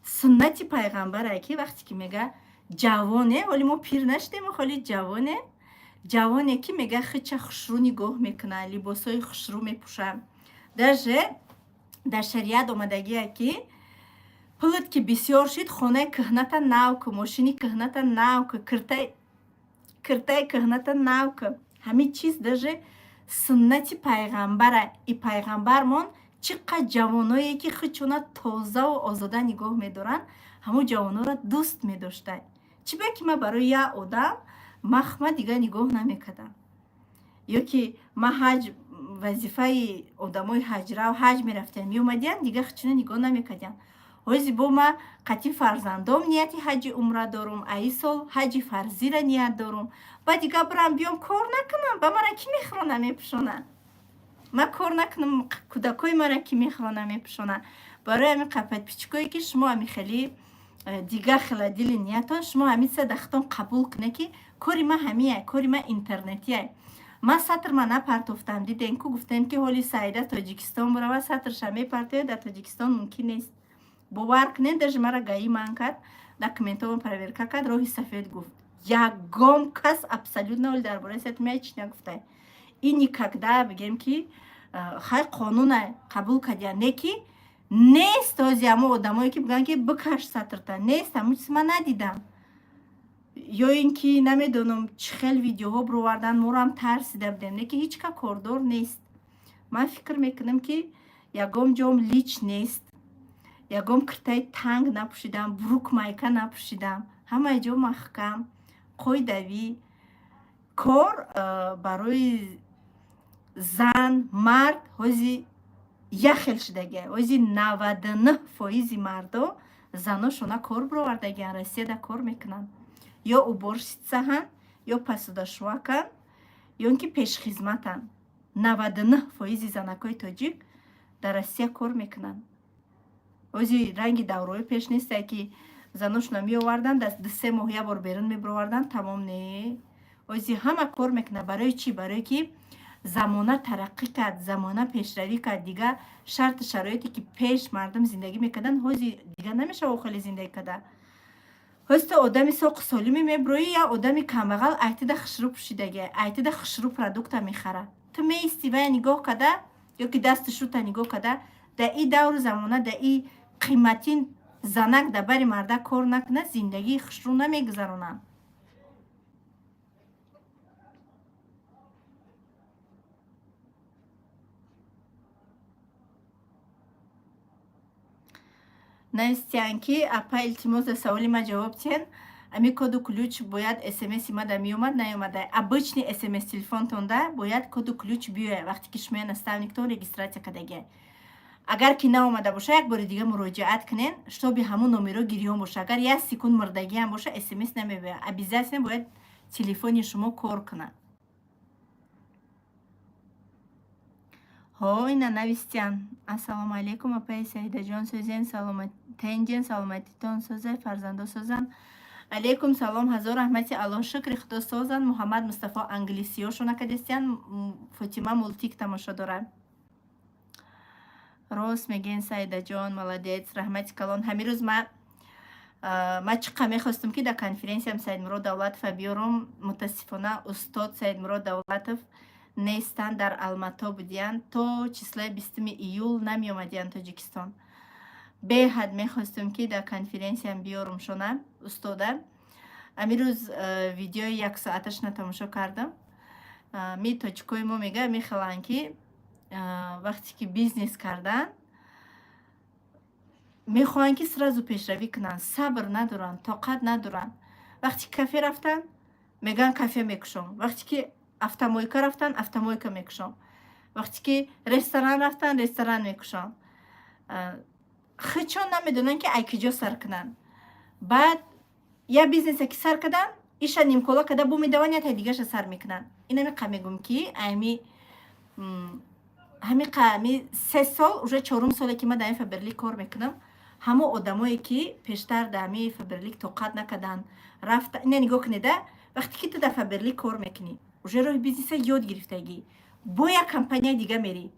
S1: Суннати пайғамбаре, ки вақте ки мега ҷавоне, ҳоли мо пир нашудем, ҳоли ҷавоне, ҷавоне ки мега хича хушрӯ нигоҳ мекунад, либосҳои хушрӯ мепӯшад. Даже дар шариат омадагие, ки пулат ки бисёр шид, хонаи кӯҳната нав ку, мошини кӯҳната нав ку, киртаи кӯҳната нав ку. Ҳамин чиз даже суннати пайғамбара. И пайғамбармон чӣ қадр ҷавоное, ки хичона тозаву озода нигоҳ медоранд, ҳамун ҷавонҳоро дӯст медошта. Чӣ ба ки ман барои як одам махма дигар нигоҳ намекардам? Ё ки ман ҳаҷ, вазифаи одамои ҳаҷрав, ҳаҷ мерафтиям, меомадиянд, дигар хичона нигоҳ намекардиям. Ҳози бо ма қатъи фарзандом нияти ҳаҷи умра дорум, аи сол ҳаҷи фарзира ният дорум. Ба дигар бирам, биём, кор накунам, ба мара кӣ мехӯрона, мепӯшона? Ман кор накунам, кӯдакҳои мара кӣ мехӯрона, мепӯшона? Барои ҳамин подписчик ое, ки шумо ҳами хеле дигар хела дили ниятон, шумо ҳамин чиза дар худтон қабул кунед, ки кори ман ҳамияй, кори ман интернетияй. Ман сатр ма напартофтам, дидем ку, гуфтем, ки ҳоли Саида Тоҷикистон бурава, сатрша мепартояд. Дар Тоҷикистон мумкин нест, бовар кунед. Даже мара ГАИ манъ кард, документома проверка кард, роҳи сафед гуфт. Ягон кас абсолютно оли дар бораи сатр ҳеч нагуфтай. И никогда бигем, ки хай, қонуна қабул кардиян, не ки нест. Ҳози ҳамо одамое, ки бигӯянд, ки бикаш сатрта, нест. Ҳамун чиз ман надидам. Ё ин ки намедонам, чӣ хел видеоҳо бировардан, морам тарсида будем, не ки ҳеҷ ка кордор нест. Ман фикр мекунам, ки ягон ҷом лич нест, ягон киртаи танг напӯшидам, брук, майка напӯшидам, ҳамаи ҷо маҳкам, қоидавӣ. Кор барои зан, мард ҳози як хел шудагия. Ҳози 99% мардо заношона кор бировардагиян, Россияда кор мекунанд: ё уборщица ҳанд, ё посудашӯаканд, ё ин ки пешхизматанд. 99% занакҳои тоҷик дар Россия кор мекунанд. Ҳози ранги давраҳои пеш несте, ки заношона меоварданд, 2-3 моҳ як бор берун мебироварданд, тамом. Не, ҳози ҳама кор мекунад. Барои чӣ? Барое ки замона тараққӣ кард, замона пешравӣ кард. Дигар шарту шароите, ки пеш мардум зиндагӣ мекарданд, ҳози дигар намешава хеле зиндагӣ карда. Ҳози ту одами соқу солиме мебироӣ, я одами камбағал айтида хушрӯ пӯшидагия, айтида хушрӯ продукта мехара. Ту меисти, вая нигоҳ карда ё ки дасти шута нигоҳ карда. Дар и давру замона, дар и қиматин, занак дар бари мардак кор накунад, зиндагии хушрӯ намегузаронанд. Навистиян, ки апа, илтимос, за саволи ма ҷавоб диҳен. Ами коду ключ бояд смси мада меомад, наомада? Обычный смс телефонтонда бояд коду ключ биёяд, вақте ки шумо наставник тон регистрация кардагия. Агар ки наомада боша, як бори дига муроҷиат кунен, чтобы ҳамун номеро гирён боша. Агар як секунд мурдагиам боша, смс намебиёяд. Обязательно бояд телефони шумо кор кунад. Ҳо, ина навистиян: «Ассалому алайкум, апаи Саидаҷон, сӯзен, тенҷен, саломатитон созай, фарзандо созанд». Алейкум салом, ҳазор раҳмати Аллоҳ, шукри Худо, созанд. Муҳаммад Мустафо англисиёшона кадистиян. Фотима мультик тамошо дорад. Рост мегӯен, Саидаҷон, молодец, раҳмати калон. Ҳамин рӯз ма чӣ қа мехостум, ки дар конференсиям Саидмурод Давлатова биёрум. Мутаассифона, устод Саидмурод Давлатов нестанд, дар Алмато будиянд, то число и 20 июл намеомадиянд Тоҷикистон. Беҳад мехостум, ки дар конференсиям биёрумшона устода. Ҳамин рӯз видеои яксоаташона тамошо кардам. Ми тоҷикои мо, мега, мехеланд, ки вақте ки бизнес кардан мехоҳанд, ки сразу пешравӣ кунанд, сабр надоранд, тоқат надоранд. Вақте ки кафе рафтанд, мегӯянд, кафе мекушом. Вақте ки автомойка рафтанд, автомойка мекушом. Вақте ки ресторан рафтанд, ресторан мекушом. Хичон намедонанд, ки ай киҷо сар кунанд. Баъд як бизнесе ки сар карданд, иша нимкола карда бу медаванд, як дигаша сар мекунанд. Инами қа мегӯм, ки ами ҳами қа ами 3 сол, уже чорум соле, ки ман дар ин Фаберлик кор мекунам, ҳамо одамое, ки пештар дар ҳами Фаберлик тоқат накарданд, рафта. Ина нигоҳ кунеда: вақте ки ту дар Фаберлик кор мекунӣ, уже роҳи бизнеса ёд гирифтагӣ, бо як компанияи дига мерӣ,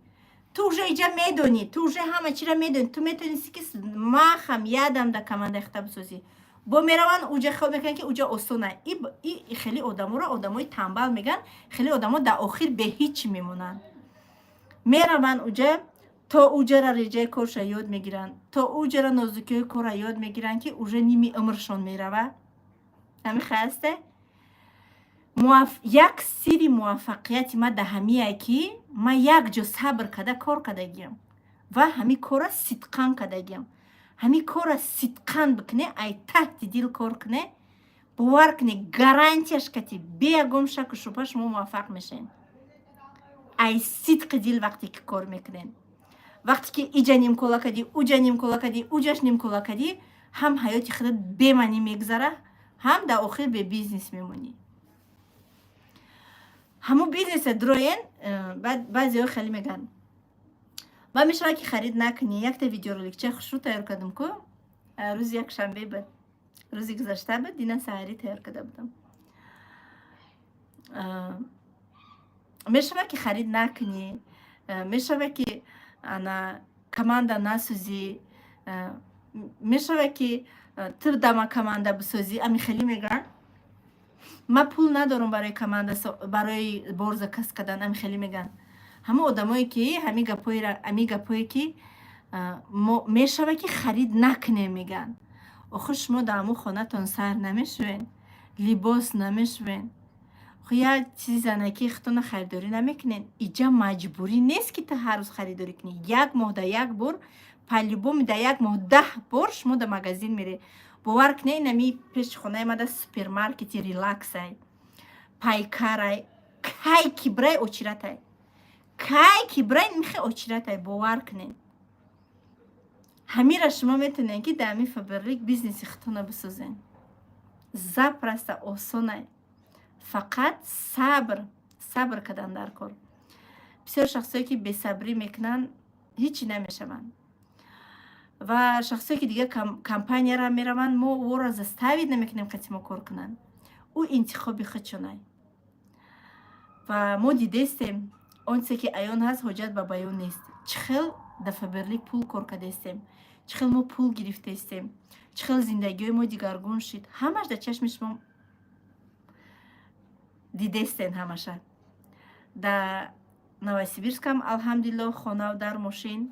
S1: ту уже иҷа медонӣ, ту уже ҳама чиро медонӣ, ту метавонисти, ки махам ядам дар командаи хита бисозӣ. Бо мераванд уҷа, хиёл мекунанд, ки уҷа осона. И хеле одаморо одамои тамбал мегӯянд. Хеле одамо дар охир бе ҳичи мемонанд. Мераванд уҷа, то уҷара реҷаи корша ёд мегиранд, то уҷара нозукиҳои корра ёд мегиранд, ки уже ними умршон мерава. Ҳамин хасте. Як сирри муваффақияти ман дар ҳамие, ки ман як ҷо сабр карда кор кардагиам ва ҳамин корра сидқан кардагиам. Ҳамин корра сидқан бикуне, ай таҳти дил кор куне, бовар куне, гарантияш кати, бе ягон шаку шубҳа шумо муваффақ мешавед. Ай сидқи дил вақте ки кор мекунед, вақте ки иҷа нимкола кардӣ, уҷа нимкола кардӣ, уҷаш нимкола кардӣ, ҳам ҳаёти худат бемаънӣ мегузара, ҳам дар охир бе бизнес мемонӣ. Ҳамун бизнеса дроен. Баъзеҳо хеле мегӯянд, ба мешавад, ки харид накунӣ. Якта видеоролик ча хушрӯ тайёр кардам ку, рӯзи якшанбе буд, рӯзи гузашта буд, дина саҳарӣ тайёр карда будам. Мешавад, ки харид накунӣ, мешавад, ки ана команда насӯзӣ, мешавад, ки ту дама команда бисозӣ. Ами хеле мегӯянд. Ман пул надорам барои команда, барои бор заказ кардан. Ами хеле мегӯянд ҳама одамое, ки ҳамин гапҳоеро, ҳамин гапҳое, ки мешава, ки харид накунем, мегӯянд. Охир шумо дар ҳамун хонатон сар намешавен, либос намешавен, як чизи занакии худтона харидорӣ намекунен. Иҷа маҷбурӣ нест, ки ту ҳар рӯз харидорӣ кунӣ. Як моҳ да як бор, по-любому да як моҳ 10 бор шумо да магазин мере. Бовар кунед, инами пеши хонаи ма да супермаркети Релаксай, Пайкарай. Кай ки бирай, очередь ай, кай ки бирай, михе очередь ай. Бовар кунед, ҳамира шумо метавонед, ки дар ҳамин Фаберлик бизнеси худтона бисозен запросто, осонай. Фақат сабр, сабр кардан дар кор. Бисёр шахсое, ки бесабрӣ мекунанд, ҳичи намешаванд. Ва шахсое, ки дигар компанияра мераванд, мо ӯро заставить намекунем қати мо кор кунанд. Ӯ интихоби худшонай. Ва мо дидестем, он чизе, ки аён ҳаст, ҳоҷат ба баён нест. Чӣ хел дар Фаберлик пул кор кардастем, чӣ хел мо пул гирифтаистем, чӣ хел зиндагиҳои мо дигаргун шид, ҳамаш дар чашми шумо дидестен ҳамаша. Дар Новосибирскам, алҳамдулилло, хонаву дар, мошин,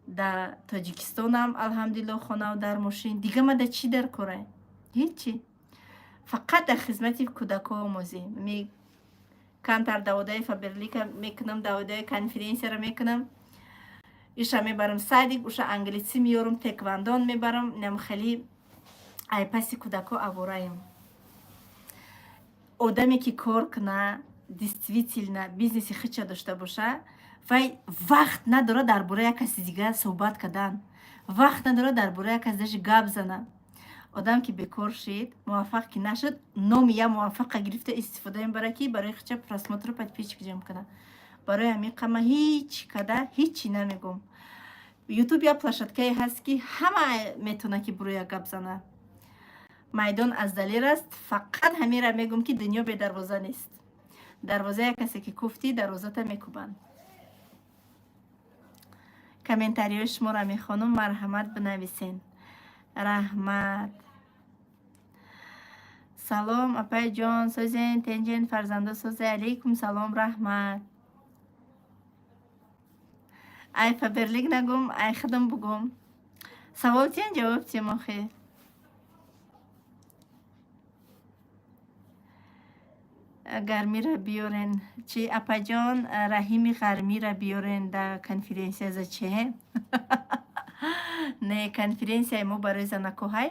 S1: дар Тоҷикистонам, алҳамдулилло, хонаву дар, мошин. Дига ма да чӣ дар корай? Ҳичи. Фақат дар хизмати кӯдакҳо омӯзем. Камтар даводаи Фаберлика мекунам, даводаи конференсияро мекунам, иша мебарам садик, уша англисӣ меёрам, теквандон мебарам. Инам хеле айпаси кӯдакҳо авораем. Одаме, ки кор куна, действительно бизнеси хича дошта боша, вай вақт надорад дар бораи як каси дигар суҳбат кардан, вақт надорад дар бораи як кас даже гап зана. Одам ки бекор шид, муваффақ ки нашуд, номи як муваффақа гирифта истифода мебарад, ки барои хича просмотр у подписчик ҷамъ кунад. Барои ҳамин қама ҳеҷ када ҳичи намегӯм. Ютуб як площадка е ҳаст, ки ҳама метавонад, ки буроя гап зана. Майдон аз далер аст. Фақат ҳаминра мегӯм, ки дунё бедарвоза нест. Дарвоза як касе ки куфтӣ, дарвозата мекӯбанд. Комментариҳои шуморо мехонам, марҳамат, бинависен. Раҳмат. Салом, апайҷон, созен, тенҷен, фарзандо созе. Алейкум салом, раҳмат. Ай Фаберлик нагум, ай худам бугум. Савол тиен, ҷавоб тием охир. Гармира биёрен чи, апаҷон? Раҳими Ғармира биёрен да конференсия. За че? Не, конференсияи мо барои занакоҳай.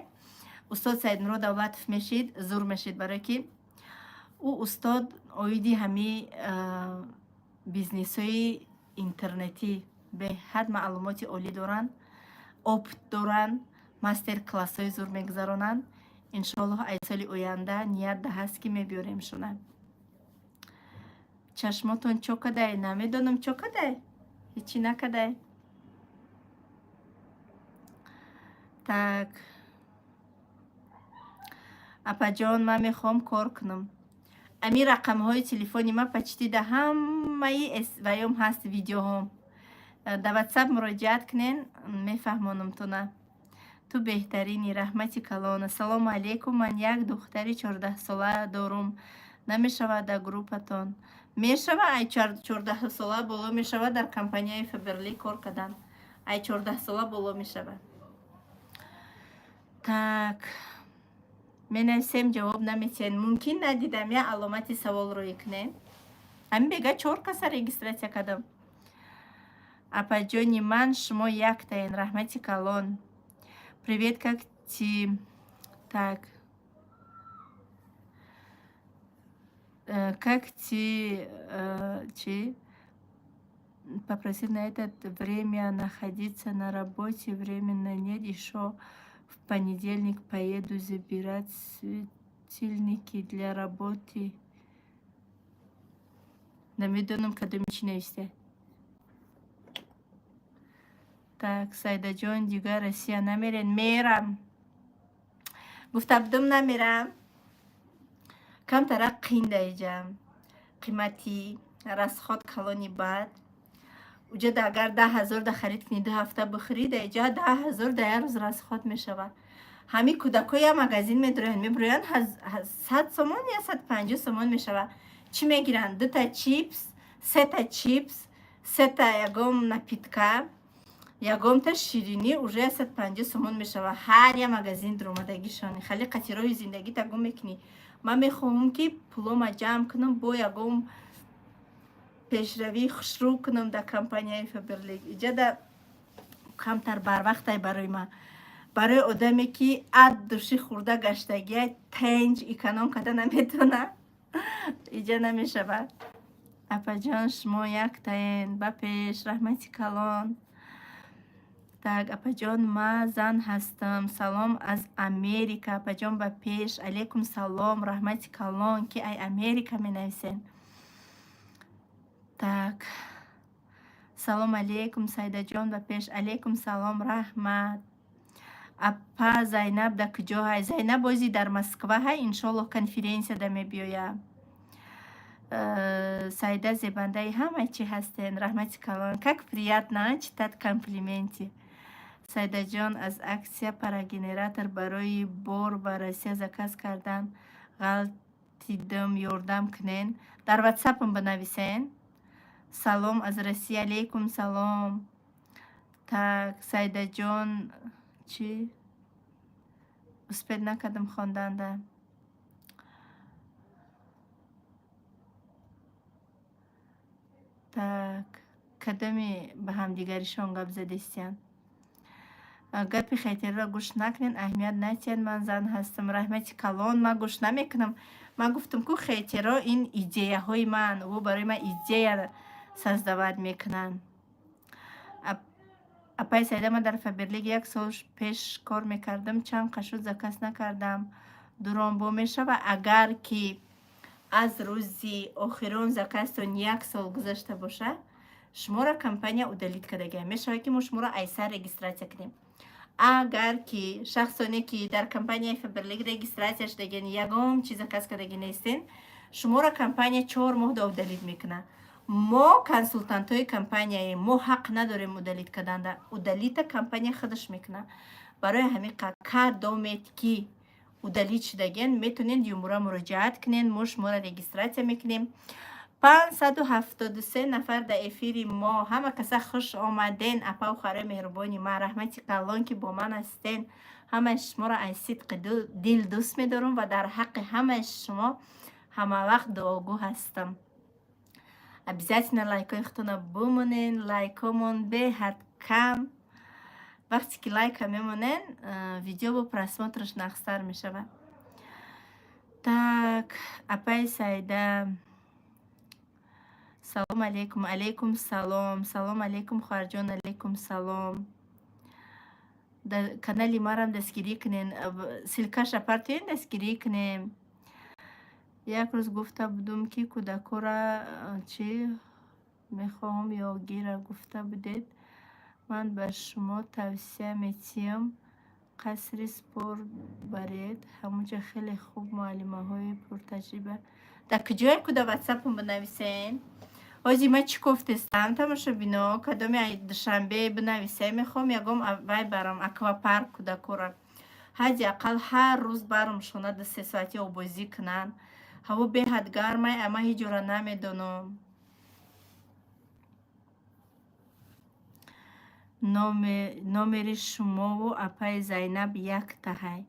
S1: Устод Саидмурод Давлатов мешид, зур мешид, барое ки ӯ устод оиди ҳами бизнесҳои интернетӣ беҳад маълумоти олӣ доранд, опыт доранд, мастер классҳои зур мегузаронанд. Иншоаллоҳ, ай соли оянда ният да ҳаст, ки мебиёремшона. Чашмотон чо кадай? Намедонам, чо кадай, ҳечи накадай. Так, апаҷон, ман мехоҳам кор кунам. Ами рақамҳои телефони ман почти да ҳамаи ваём ҳаст, видеоҳом. Да Ватсап муроҷиат кунен, мефаҳмонамтона. Ту беҳтарини, раҳмати калон. Ассалому алайкум, ман як духтари 14-сола дорум, намешавад дар группатон? Мешава. Ай 14-сола боло мешава дар компанияи Фаберлик кор кардан. Ай 14-сола боло мешава. Так, менависем, ҷавоб наметиҳед. Мумкин, надидам. Я аломати савол рӯй кунем. Ҳамин бега чор каса регистрация кардам. Апаҷони ман, шумо яктаен, раҳмати калон. Привет, как ти? Так, как ти чи попросил на это время находиться на работе, временно нет, еще в понедельник поеду забирать светильники для работы. Намедонам, кадоми чӣ нависте. Так, Сайдаҷон, дигар Россия намерен? Мерам, гуфта будум, намерам. Камтара қинда иҷа, қиматӣ, расход калони. Бад уҷада агар 10 000 да харид кунӣ, 2 ҳафта бихӯрӣ, да иҷа 10 000 да як рӯз расход мешавад. Ҳамин кӯдакҳо як магазин медуроянд, мебироянд, 100 сомон я 150 сомон мешавад. Чӣ мегиранд? Дута чипс, сета чипс, сета ягон напитка, ягонта ширинӣ, уже 150 сомон мешавад. Ҳар як магазин дуромадагишон хеле қатирои зиндагӣ тагум мекунӣ. Ман мехоҳам, ки пулома ҷамъ кунам, бо ягон пешравии хушрӯ кунам дар компанияи Фаберлик. Иҷада камтар барвақтай барои ман. Барои одаме, ки ад души хӯрда гаштагия, тенҷ эконом карда наметавона, иҷа намешавад. Апаҷон, шумо яктаен, ба пеш, раҳмати калон. Так, апаҷон, ма зан ҳастам, салом аз Америка. Апаҷон, ба пеш, алейкум салом, раҳмати калон, ки ай Америка менависен. Так, салом алейкум, Сайдаҷон, ба пеш, алейкум салом, раҳмат. Апа, Зайнаб дар куҷо ҳай? Зайнаб бози дар Москва ҳай, иншоллоҳ, конференсияда мебиёя. Сайда зебандаи ҳама чӣ ҳастен, раҳмати калон. Как приятно читать комплименты. Сайдаҷон, аз аксия парогенератор барои бор ба Россия заказ кардан ғалтидим, ёрдам кунен. Дар ватсапам бинависен. Салом аз Россия, алейкум салом. Так, Сайдаҷон, чӣ успеть накардам хонданда. Так, кадоме ба ҳамдигаришон гап задистиянд? Гапи хейтерро гӯш накунед, аҳамият натиҳед. Ман зан ҳастам, раҳмати калон. Ман гӯш намекунам. Ман гуфтам ку, хейтеро ин идеяҳои ман, ӯ барои ман идея создавать мекунанд. Апаи Саида, ман дар Фаберлик як сол пеш кор мекардам, чанд қашуд заказ накардам, дуромбо мешава? Агар ки аз рӯзи охирон заказтон як сол гузашта боша, шуморо компания удалить кардагия мешавад, ки мо шуморо айсар регистрация кунем. Агар ки шахсоне, ки дар компанияи Фаберлик регистрация шудагиан, ягон чиз заказ кардаги нестен, шуморо компания 4 моҳ да удалить мекунад. Мо консултантҳои компанияем, мо ҳақ надорем удалить карданда. Удалить а компания худаш мекунад. Барои ҳамин кадомед, ки удалить шудагиан, метавонед юмура муроҷиат кунед, мо шуморо регистрация мекунем. 573 нафар дар эфири мо. Ҳама каса хуш омаден. Апау харои меҳрубони ман, раҳмати калон, ки бо ман ҳастен. Ҳамаи шуморо аз сидқи дил дӯст медорам ва дар ҳаққи ҳамаи шумо ҳамавақт дуогӯ ҳастам. Обязательно лайкҳои худтонро бимонен, лайкҳомон беҳад кам. Вақте ки лайка мемонен, видео бо просмотраш нағзтар мешавад. Так, апаи Саида, салом алейкум. Алейкум салом. Салом алейкум, хоҳарҷон, алейкум салом. Дар канали марам дастгирӣ кунен, ссылкаша партоен, дастгирӣ кунем. Як рӯз гуфта будум, ки кӯдакҳоро чӣ мехоҳам ёгира гуфта будед. Ман ба шумо тавсия метиҳам, қасри спорт баред, ҳамонҷа хеле хуб муаллимаҳои пуртаҷриба. Дар куҷое куда ватсапам бинависен. Ҳозир ман чӣ гуфтестам, тамошобино? Кадоме Душанбе бинависе, мехоҳам ягон вай барам, аквапарк кӯдакҳоро. Ҳадди ақал ҳар рӯз барам шона, 2-3 соати обозӣ кунанд. Ҳаво беҳад гармай, ама ҳеҷ ҷора намедонам. Номери шумову апаи Зайнаб яктаҳай?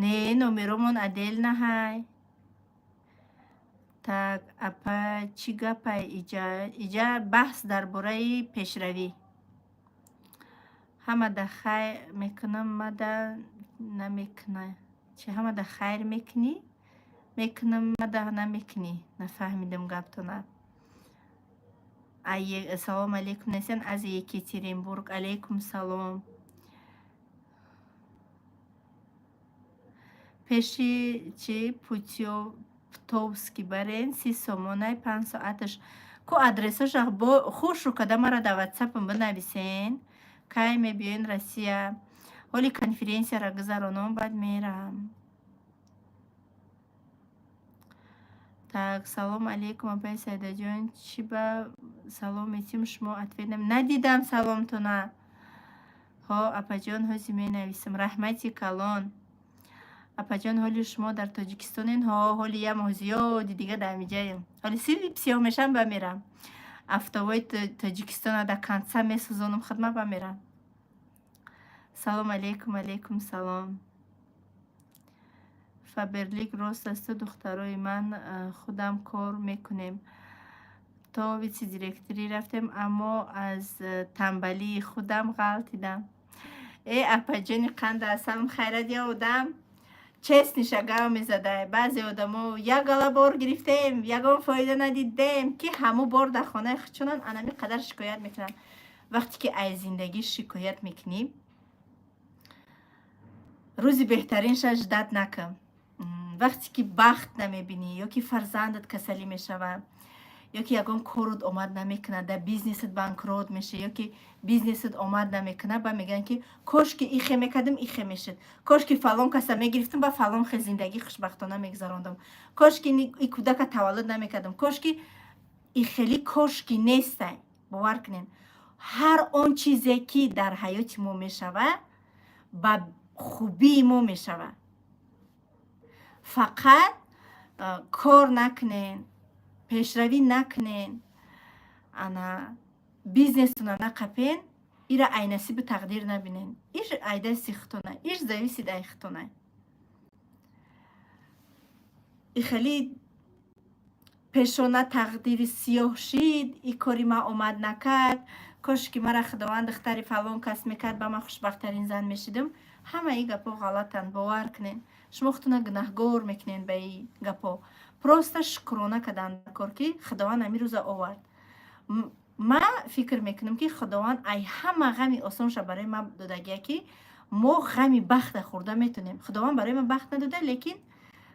S1: Не, номеромон отдельно ҳай. Так, апа, чӣ гапай иҷа? Иҷа баҳс дар бораи пешравӣ. Ҳама да хайр мекунам, мада намекуна. Чи, ҳама да хайр мекунӣ? Мекунам, мада намекунӣ. Нафаҳмидам гаптона. Салом алейкум, Несен аз Екатеринбург. Алейкум салом. Пеши чи Путёвский барен, 30 сомонай 5 соаташ. Ку адресоша хушу када мара дар ватсапам бинависен. Кай мебиёен Россия? Ҳоли конференсияро гузаронам, баъд мерам. Так, салом алейкум, апаи Сайдаҷон. Чӣ ба салом метиҳем, шумо ответ надидам саломтона. Ҳо, апаҷон, ҳозир менависам. Раҳмати калон. Апаҷон, ҳоли шумо дар Тоҷикистонен? Ҳо, ҳоли як моҳ зиёди дига дар ҳамиҷаем. Ҳоли силип сиёҳ мешам, ба мерам. Автобои Тоҷикистона до конца месӯзонам, хидмат ба мерам. Салом алейкум, алейкум салом. Фаберлик рост асту, духтарои ман худам кор мекунем. То вице-директорӣ рафтем, аммо аз тамбалии худам ғалтидам. Э, апаҷони қанда асалам, хайрат, я одам честный шагав мезадай. Баъзе одамо як гала бор гирифтем, ягон фоида надидем, ки ҳаму бор дар хонаи худшонан анами қадар шикоят мекунанд. Вақте ки аз зиндагӣ шикоят мекунӣ, рӯзи беҳтаринша ждать накун. Вақте ки бахт намебинӣ, ё ки фарзандат касалӣ мешавад, ё ки ягон корут омад намекунад, дар бизнесат банкрот меша, ё ки бизнесат омад намекунад, ба мегӯянд, ки кошки ихе мекардам, ихе мешуд, кошки фалон каса мегирифтам, ба фалон хел зиндагӣ хушбахтона мегузарондам, кошки и кӯдака таваллуд намекардам, кошки и хели кошки нестай. Бовар кунед, ҳар он чизе, ки дар ҳаёти мо мешавад, ба хубии мо мешавад. Фақат кор накунен, пешравӣ накунен, ана бизнесуна нақапен, ира ай насибу тақдир набинен. Иш ай дасти худтона, иш зависит ай худтона. И хеле пешона тақдири сиёҳ шид, и кори ман омад накард, кошки мара Худованд духтари фалон кас мекард, ба ман хушбахттарин зан мешидам. Ҳамаи гапҳо ғалатанд, бовар кунен. Шумо худтона гунаҳгор мекунен ба ин гапҳо. Просто шукрона кардан дар кор, ки Худованд ҳамин рӯза овард. Ман фикр мекунам, ки Худованд ай ҳама ғами осонша барои ман додагия, ки мо ғами бахта хӯрда метонем. Худованд барои ман бахт надода, лекин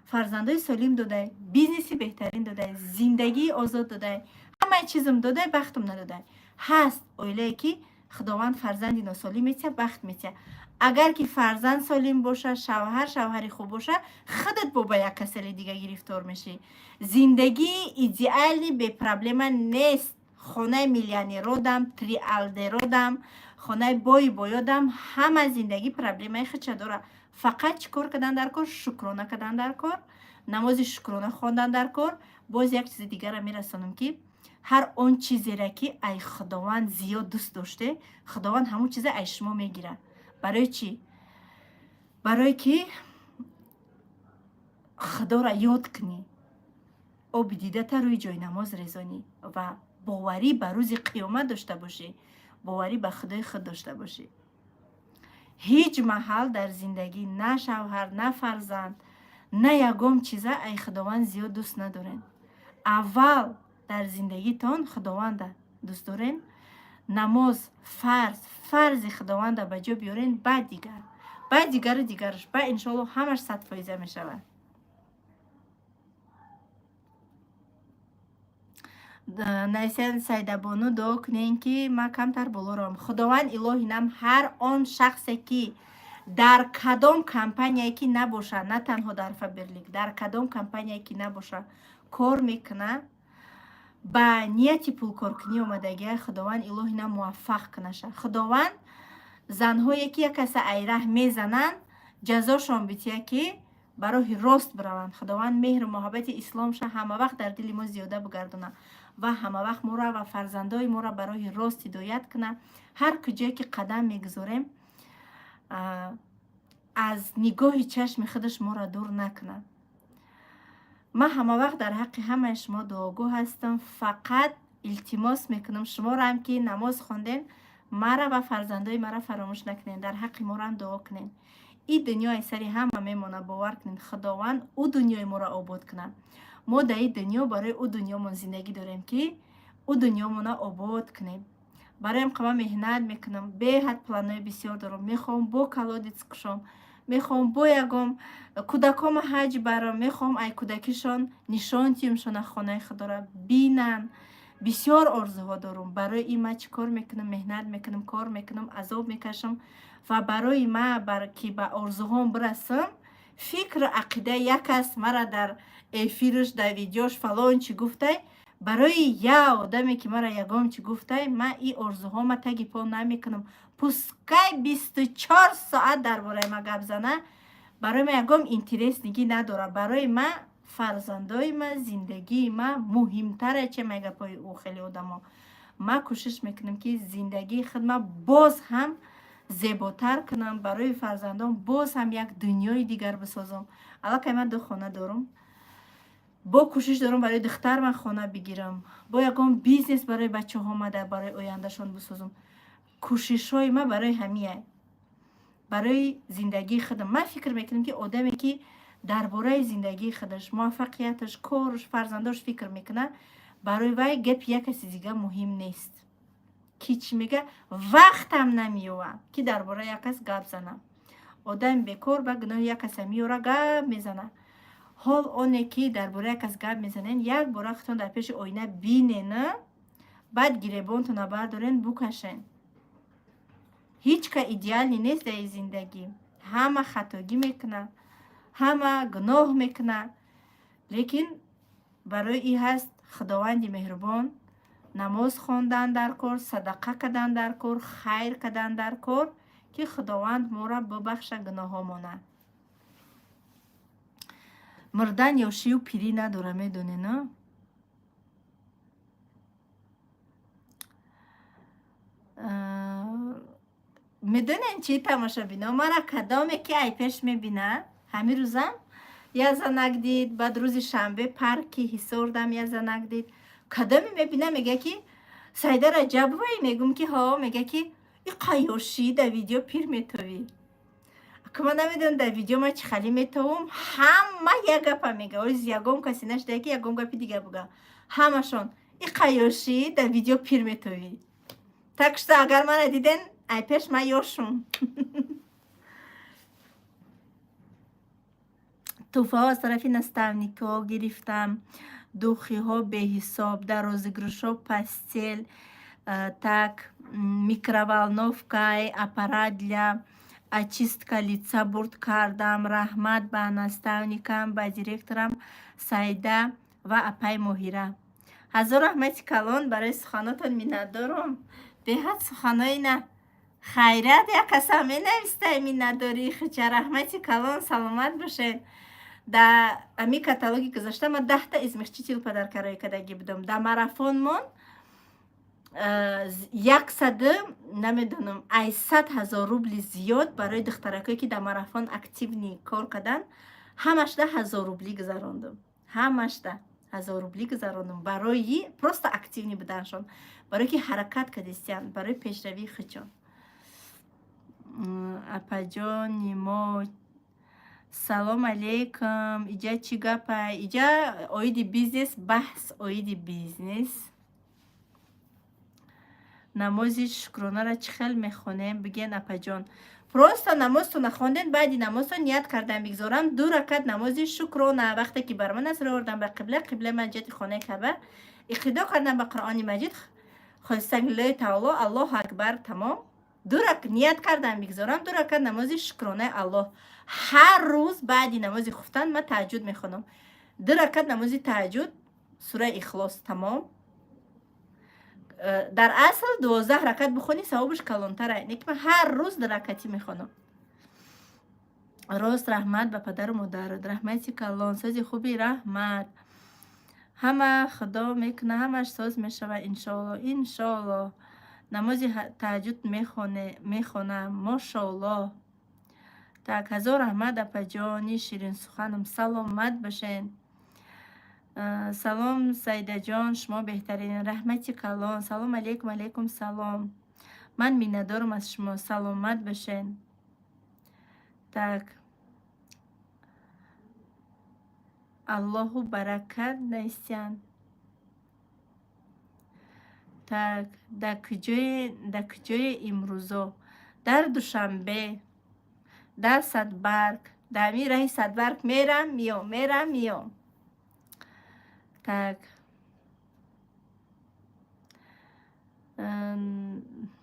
S1: фарзандои солим додай, бизнеси беҳтарин додай, зиндагии озод додай, ҳамаи чизм додай, бахтум надодай. Ҳаст оилае, ки Худованд фарзанди носолим метиҳа, бахт метиҳа. Агар ки фарзанд солим боша, шавҳар шавҳари хуб боша, худат бо ба як касали дига гирифтор мешӣ. Зиндагии идеальный бепроблема нест. Хонаи миллионеродам, триллиардеродам, хонаи бои боёдам, ҳама зиндагӣ проблемаи худша дорад. Фақат чӣ кор кардан дар кор? Шукрона кардан дар кор, намози шукрона хондан дар кор. Боз як чизи дигарро мерасонам, ки ҳар он чизере, ки ай Худованд зиёд дӯст доште, Худованд ҳамон чиза ай шумо мегирад. Барои чӣ? Барое ки Худоро ёд кунӣ, оби дидата рӯи ҷойнамоз резонӣ ва боварӣ ба рӯзи қиёмат дошта бошӣ, боварӣ ба Худои худ дошта бошӣ. Ҳеҷ маҳал дар зиндагӣ на шавҳар, на фарзанд, на ягон чиза ай Худованд зиёд дӯст надорен. Аввал дар зиндагитон Худованда дӯст дорен, намоз фарз, фарзи Худованда ба ҷо биёрен, баъд дигар, баъд дигару дигараш, баъд иншоалло ҳамаш 100% мешавад. Найсен Сайдабону, дуо кунен, ки ман камтар боло равам. Худованд илоҳи нам ҳар он шахсе, ки дар кадом компанияе ки набошад, на танҳо дар Фаберлик, дар кадом компанияе ки набошад, кор мекунад, ба нияти пулкоркунӣ омадагия, Худованд илоҳи нам муваффақ кунаша. Худованд занҳое, ки як каса айраҳ мезананд, ҷазошон бития, ки ба роҳи рост бираванд. Худованд меҳру муҳаббати исломша ҳамавақт дар дили мо зиёда бигардонад ва ҳамавақт моро ва фарзандои моро ба роҳи рост ҳидоят кунад. Ҳар куҷое ки қадам мегузорем, аз нигоҳи чашми худаш моро дур накунад. Ман ҳамавақт дар ҳаққи ҳамаи шумо дуогӯ ҳастам. Фақат илтимос мекунам шуморо, ки намоз хондем, мара ва фарзандои мара фаромӯш накунед, дар ҳаққи морам дуо кунед. Ин дунё аз сари ҳама мемонад, бовар кунед. Худованд ӯ дунёи моро обод кунад. Мо дар ин дунё барои ӯ дунёмон зиндагӣ дорем, ки ӯ дунёмонро обод кунем. Бароям қама меҳнат мекунам, беҳад планҳои бисёр дорам. Мехоҳам бо колодец кушом, мехоҳам бо ягон кӯдакома ҳаҷ барам, мехоҳам ай кӯдакишон нишон тиёмшона, хонаи худоро бинанд. Бисёр орзуҳо дорам. Барои ин ман чӣ кор мекунам? Меҳнат мекунам, кор мекунам, азоб мекашам. Ва барои ман, ки ба орзуҳом бирасам, фикру ақидаи як аст мара дар эфирш, дар видеош фалон чӣ гуфтай, барои я одаме, ки мара ягон чӣ гуфтай, ман ин орзуҳома таги по намекунам. Пускай 24 соат дар бораи ман гап зана. Барои ман ягон интереснигӣ надорад. Барои ман фарзандои ман, зиндагии ман муҳимтаре, че май гапҳои ӯ хеле одамо. Ман кӯшиш мекунам, ки зиндагии худма боз ҳам зеботар кунам, барои фарзандон боз ҳам як дунёи дигар бисозам. Аллакай ман ду хона дорам, бо кӯшиш дорам барои духтар ман хона бигирам, бо ягон бизнес барои бачаҳо ма барои ояндашон бисозам. Кӯшишҳои ман барои ҳамия, барои зиндагии худам. Ман фикр мекунам, ки одаме, ки дар бораи зиндагии худаш, муваффақияташ, корш, фарзандош фикр мекунад, барои вай гапи як каси дига муҳим нест, ки чӣ мега. Вақтам намеёвам, ки дар бораи як кас гап занам. Одами бекор ба гуноҳи як каса меёра, гап мезана. Ҳол оне ки дар бораи як кас гап мезанен, як бора худтон дар пеши оина бинена, баъд гиребонтона бардорен, букашен. Ҳеҷ ка идеальный нест дар зиндагӣ. Ҳама хатогӣ мекунад, ҳама гуноҳ мекунад, лекин барои ин ҳаст Худованди меҳрубон. Намоз хондан дар кор, садақа кардан дар кор, хайр кардан дар кор, ки Худованд моро бибахша гуноҳомона. Мурдан ёшию пирӣ надора, медонена. Медонен чи, тамошобино, мара кадоме ки ай пеш мебина, ҳамин рӯзам я занак дид, баъд рӯзи шанбе парки Ҳисордам я занак дид. Кадоме мебина, мега, ки Саида Раҷабоваи? Мегум, ки ҳо. Мега, ки иқа ёшӣ, дар видео пир метовӣ. Ака, ман намедонам, дар видео ман чӣ хали метовам. Ҳама як гапа мега. Оз ягон касе нашуда, ки ягон гапи дига буга. Ҳамашон: иқа ёшӣ, дар видео пир метовӣ. Так что агар мана диден ай пеш, ман ёшум. Тӯҳфаҳо аз тарафи наставникҳо гирифтам, духиҳо беҳисоб, дар розыгрышҳо постель, так, микроволновка, аппарат для очистка лица бурд кардам. Раҳмат ба наставникам, ба директорам Саида ва апаи Моҳира. Ҳазор раҳмати калон барои суханотон, миннатдорум. Беҳад суханои на хайрият як касам менавистай миннатдории хича. Раҳмати калон, саломат бошед. Дар ами каталоги гузашта ман 10-та измягчитель подаркароӣ кардагӣ будам. Дар марафонмон 100, намедонам, ай 100 000 рубли зиёд барои духтаракое, ки дар марафон активный кор карданд, ҳамашда 1000 рубли гузарондум. Ҳамашда 1000 рубли гузарондум барои просто активный буданашон, барое ки ҳаракат кардистиянд барои пешравии худшон. Апаҷони мо, салом алейкум. Иҷа чӣ гапа? Иҷа оиди бизнес баҳс, оиди бизнес. Намози шукронаро чӣ хел мехонем, бигӯен, апаҷон? Просто намозтона хонден, баъди намозтон ният кардан бигзорам ду ракат намози шукрона. Вақте ки бар ман аст, овардам ба қибла, қибла ман ҷиҳати хонаи Каъба, иқтидо кардам ба Қуръони Маҷид, хостан таоло, Аллоҳу акбар, тамом. Ният кардан бигзорам ду ракат намози шукронаи Аллоҳ. Ҳар рӯз баъди намози хуфтан ман таҳаҷҷуд мехонам, ду ракат намози таҳаҷҷуд, сураи Ихлос, тамом. Дар асл 12 ракат бихонӣ, савобаш калонтара, лекин ман ҳар рӯз ду ракатӣ мехонам. Рост, раҳмат ба падару модарат, раҳмати калон. Сози хуби, раҳмат. Ҳама Худо мекуна, ҳамаш соз мешавад, иншоалло, иншоалло. Намози таҳаҷҷуд мехонам, мошоаллоҳ. Так, ҳазор раҳмат, апаҷони ширинсуханам, саломат бошед. Салом, Саидаҷон, шумо беҳтарин, раҳмати калон. Салом алейкум. Алейкум салом, ман миннатдорам аз шумо, саломат бошед. Так, Аллоҳу баракат нависиянд. Так, дар куҷое имрӯзо? Дар Душанбе, дар Садбарг, дар ҳамин раҳи Садбарг мерам, миём, мерам, миём. Так,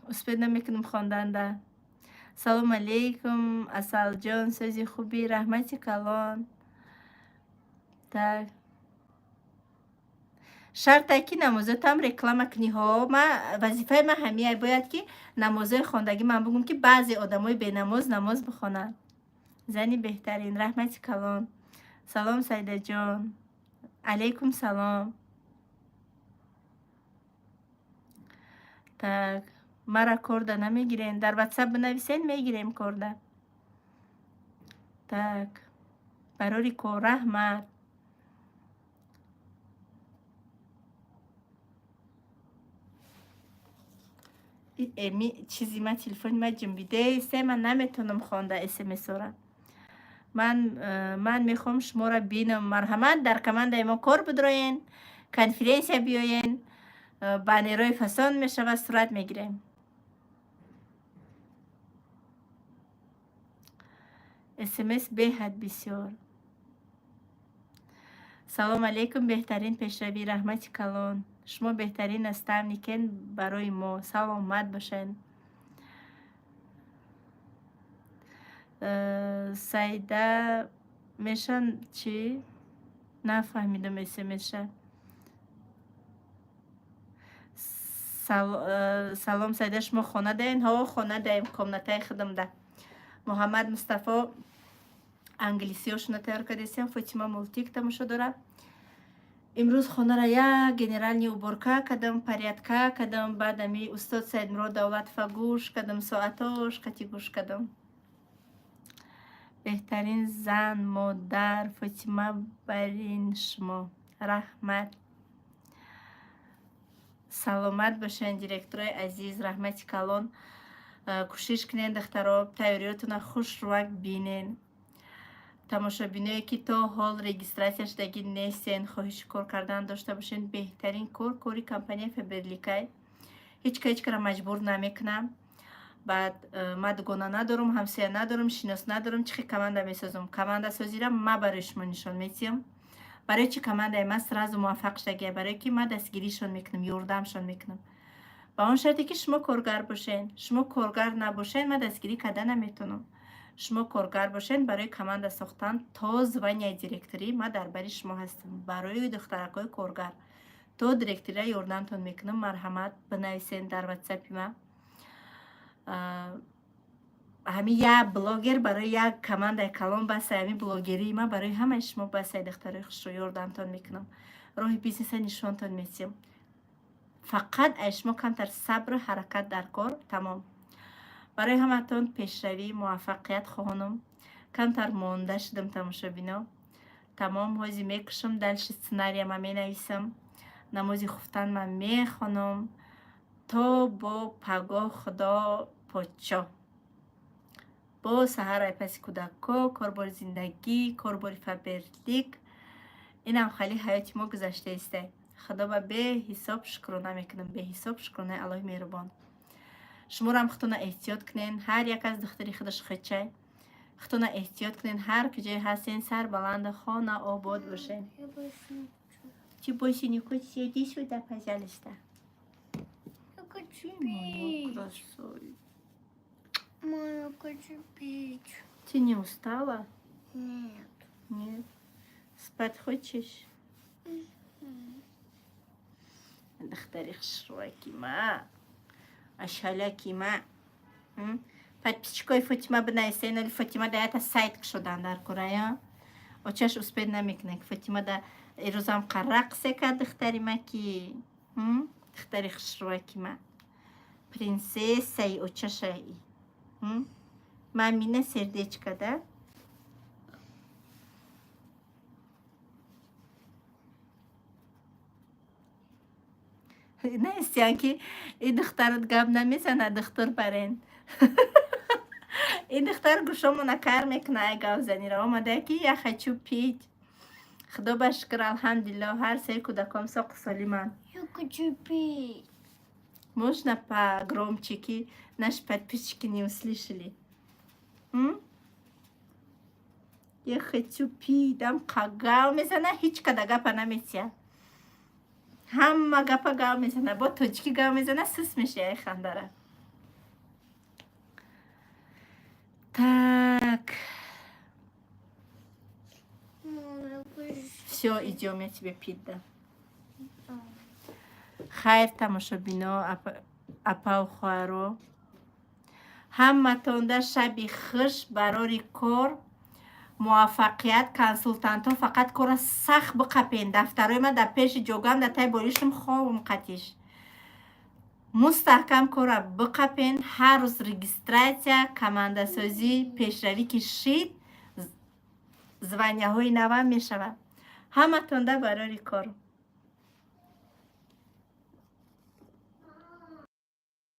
S1: успеть намекунам хонданда. Салом алейкум, Асалҷон, сӯзи хуби, раҳмати калон. Так, шарте ки намозотам реклама кунӣ. Ҳо, ма вазифаи ман ҳамия бояд, ки намозои хондагӣ ман бугум, ки баъзе одамои бенамоз намоз бихонанд. Зани беҳтарин, раҳмати калон. Салом, Сайдаҷон. Алайкум салом. Так, мара корда намегирен? Дар Ватсап бинависен, мегирем корда. Так, барори кор, раҳмат. Эми чизи ма, телефони ма ҷунбиде се, ман наметонам хонда смсора. Ман мехоҳам шуморо бинам. Марҳамат, дар командаи мо кор бидроен, конференсия биёен, баннерҳои фасон мешавад, сурат мегирем. Смс беҳад бисёр. Салом алейкум, беҳтарин пешравӣ, раҳмати калон. Шумо беҳтарин наставникен барои мо, саломат бошед. Сайда мешан чӣ? Нафаҳмидам смсша. Салом, Сайда, шумо хона даен? Ҳо, хона даем, комнатаи худамда. Муҳаммад Мустафо англисиёшона тайёр кардесиям, Фотима мультик тамошо дорад. Имрӯз хонара як генеральный уборка кардам, порядка кардам, баъд ами устод Саидмурод Давлатова гӯш кардам, соатош қати гӯш кардам. Беҳтарин зан, модар Фотима барин шумо, раҳмат. Саломат бошед, директорои азиз, раҳмати калон. Кӯшиш кунед, духтаро, тайёриётона хушрӯак бинен. Тамошобиное, ки то ҳол регистрация шудагӣ нестен, хоҳиши кор кардан дошта бошен, беҳтарин кор кори компания Фаберликай. Ҳеҷ ка ҳеҷ кара маҷбур намекунам. Баъд ман дугона надорам, ҳамсоя надорам, шинос надорам. Чӣ хел команда месозам? Командасозира ма барои шумо нишон метиҳам. Барои чӣ командаи ман сразу муваффақ шудагия? Барое ки ман дастгиришон мекунам, ёрдамшон мекунам, ба он шарте ки шумо коргар бошен. Шумо коргар набошен, ман дастгирӣ карда наметавонам. Шумо коргар бошен, барои команда сохтан то званияи директорӣ ман дар бари шумо ҳастам. Барои духтаракҳои коргар то директория ёрдамтон мекунам. Марҳамат, бинависен дар Ватсапи ма. Ҳамин як блогер барои як командаи калон басай, ҳамин блогерии ман барои ҳамаи шумо басай. Духтарои хушро ёрдамтон мекунам, роҳи бизнеса нишонтон метиҳам. Фақат ай шумо камтар сабру ҳаракат дар кор, тамом. Барои ҳаматон пешравӣ, муваффақият хоҳонам. Камтар монда шудам, тамошобино. Тамом, ҳози мекушам, дальше сценария ман менависам, намози хуфтан ман мехонам. То бо пагоҳ, худо подшоҳ. Бо саҳар ай паси кӯдакҳо, корбори зиндагӣ, корбори Фаберлик. Инам хали ҳаёти мо гузашта истай. Худо ба беҳисоб шукрона мекунам, беҳисоб шукронаи Аллоҳи меҳрубон. Шуморо худтона эҳтиёт кунен, ҳар як аз духтари худаш хичай. Худтона эҳтиёт кунен, ҳар куҷое ҳастен, сар баланду хона обод бошен.
S3: Я больше не хочу.
S1: Ты больше не хочешь? Иди сюда, пожалуйста.
S3: Я хочу
S1: Моя
S3: пить.
S1: красавица.
S3: Мама, я хочу пить.
S1: Ты не устала?
S3: Нет.
S1: Нет. Спать хочешь? Духтари хушрӯаки ма, ашалаки ма. Подписчикои Фотима бинависен, оли Фотима да ята сайт кушодан дар курая. Очаш успеть намекунад, ки Фотима да ирӯзам рақсе кард духтари ма ки. Духтари хушрӯаки ма. Принцессаи очашаи. Мамина сердечко, да? Наистиян, ки ин духтарат гап намезанад, духтур барен. Ин духтар гӯшомона кар мекуна, ай гавзанира омада, ки я хочу пить. Худо ба шукр, алҳамдулилло, ҳар сеи кӯдаком соқу солиманд.
S3: Я хочу пить.
S1: Можно погромче, ки наши подписчики не услышали? М? Я хочу пить. Дам гав мезана, ҳеҷ када гапа наметия. Ҳама гапа гав мезана, бо тоҷикӣ гав мезана, сус меши ай хандара. Так.
S3: Мама, я хочу.
S1: Все, идем, я тебе пить дам. Хайр, тамошобино, апау хоҳаро. Ҳаматонда шаби хуш, барори кор. Муваффақият. Консултантҳо, фақат кора сахт биқапен. Дафтарои ман дар пеши ҷогам, дар таи болиштам, хобам қатиш. Мустаҳкам кора биқапен. Ҳар рӯз регистрация, командасозӣ, пешравӣ ки шид, звания ҳои навам мешавад. Ҳаматонда барори кор.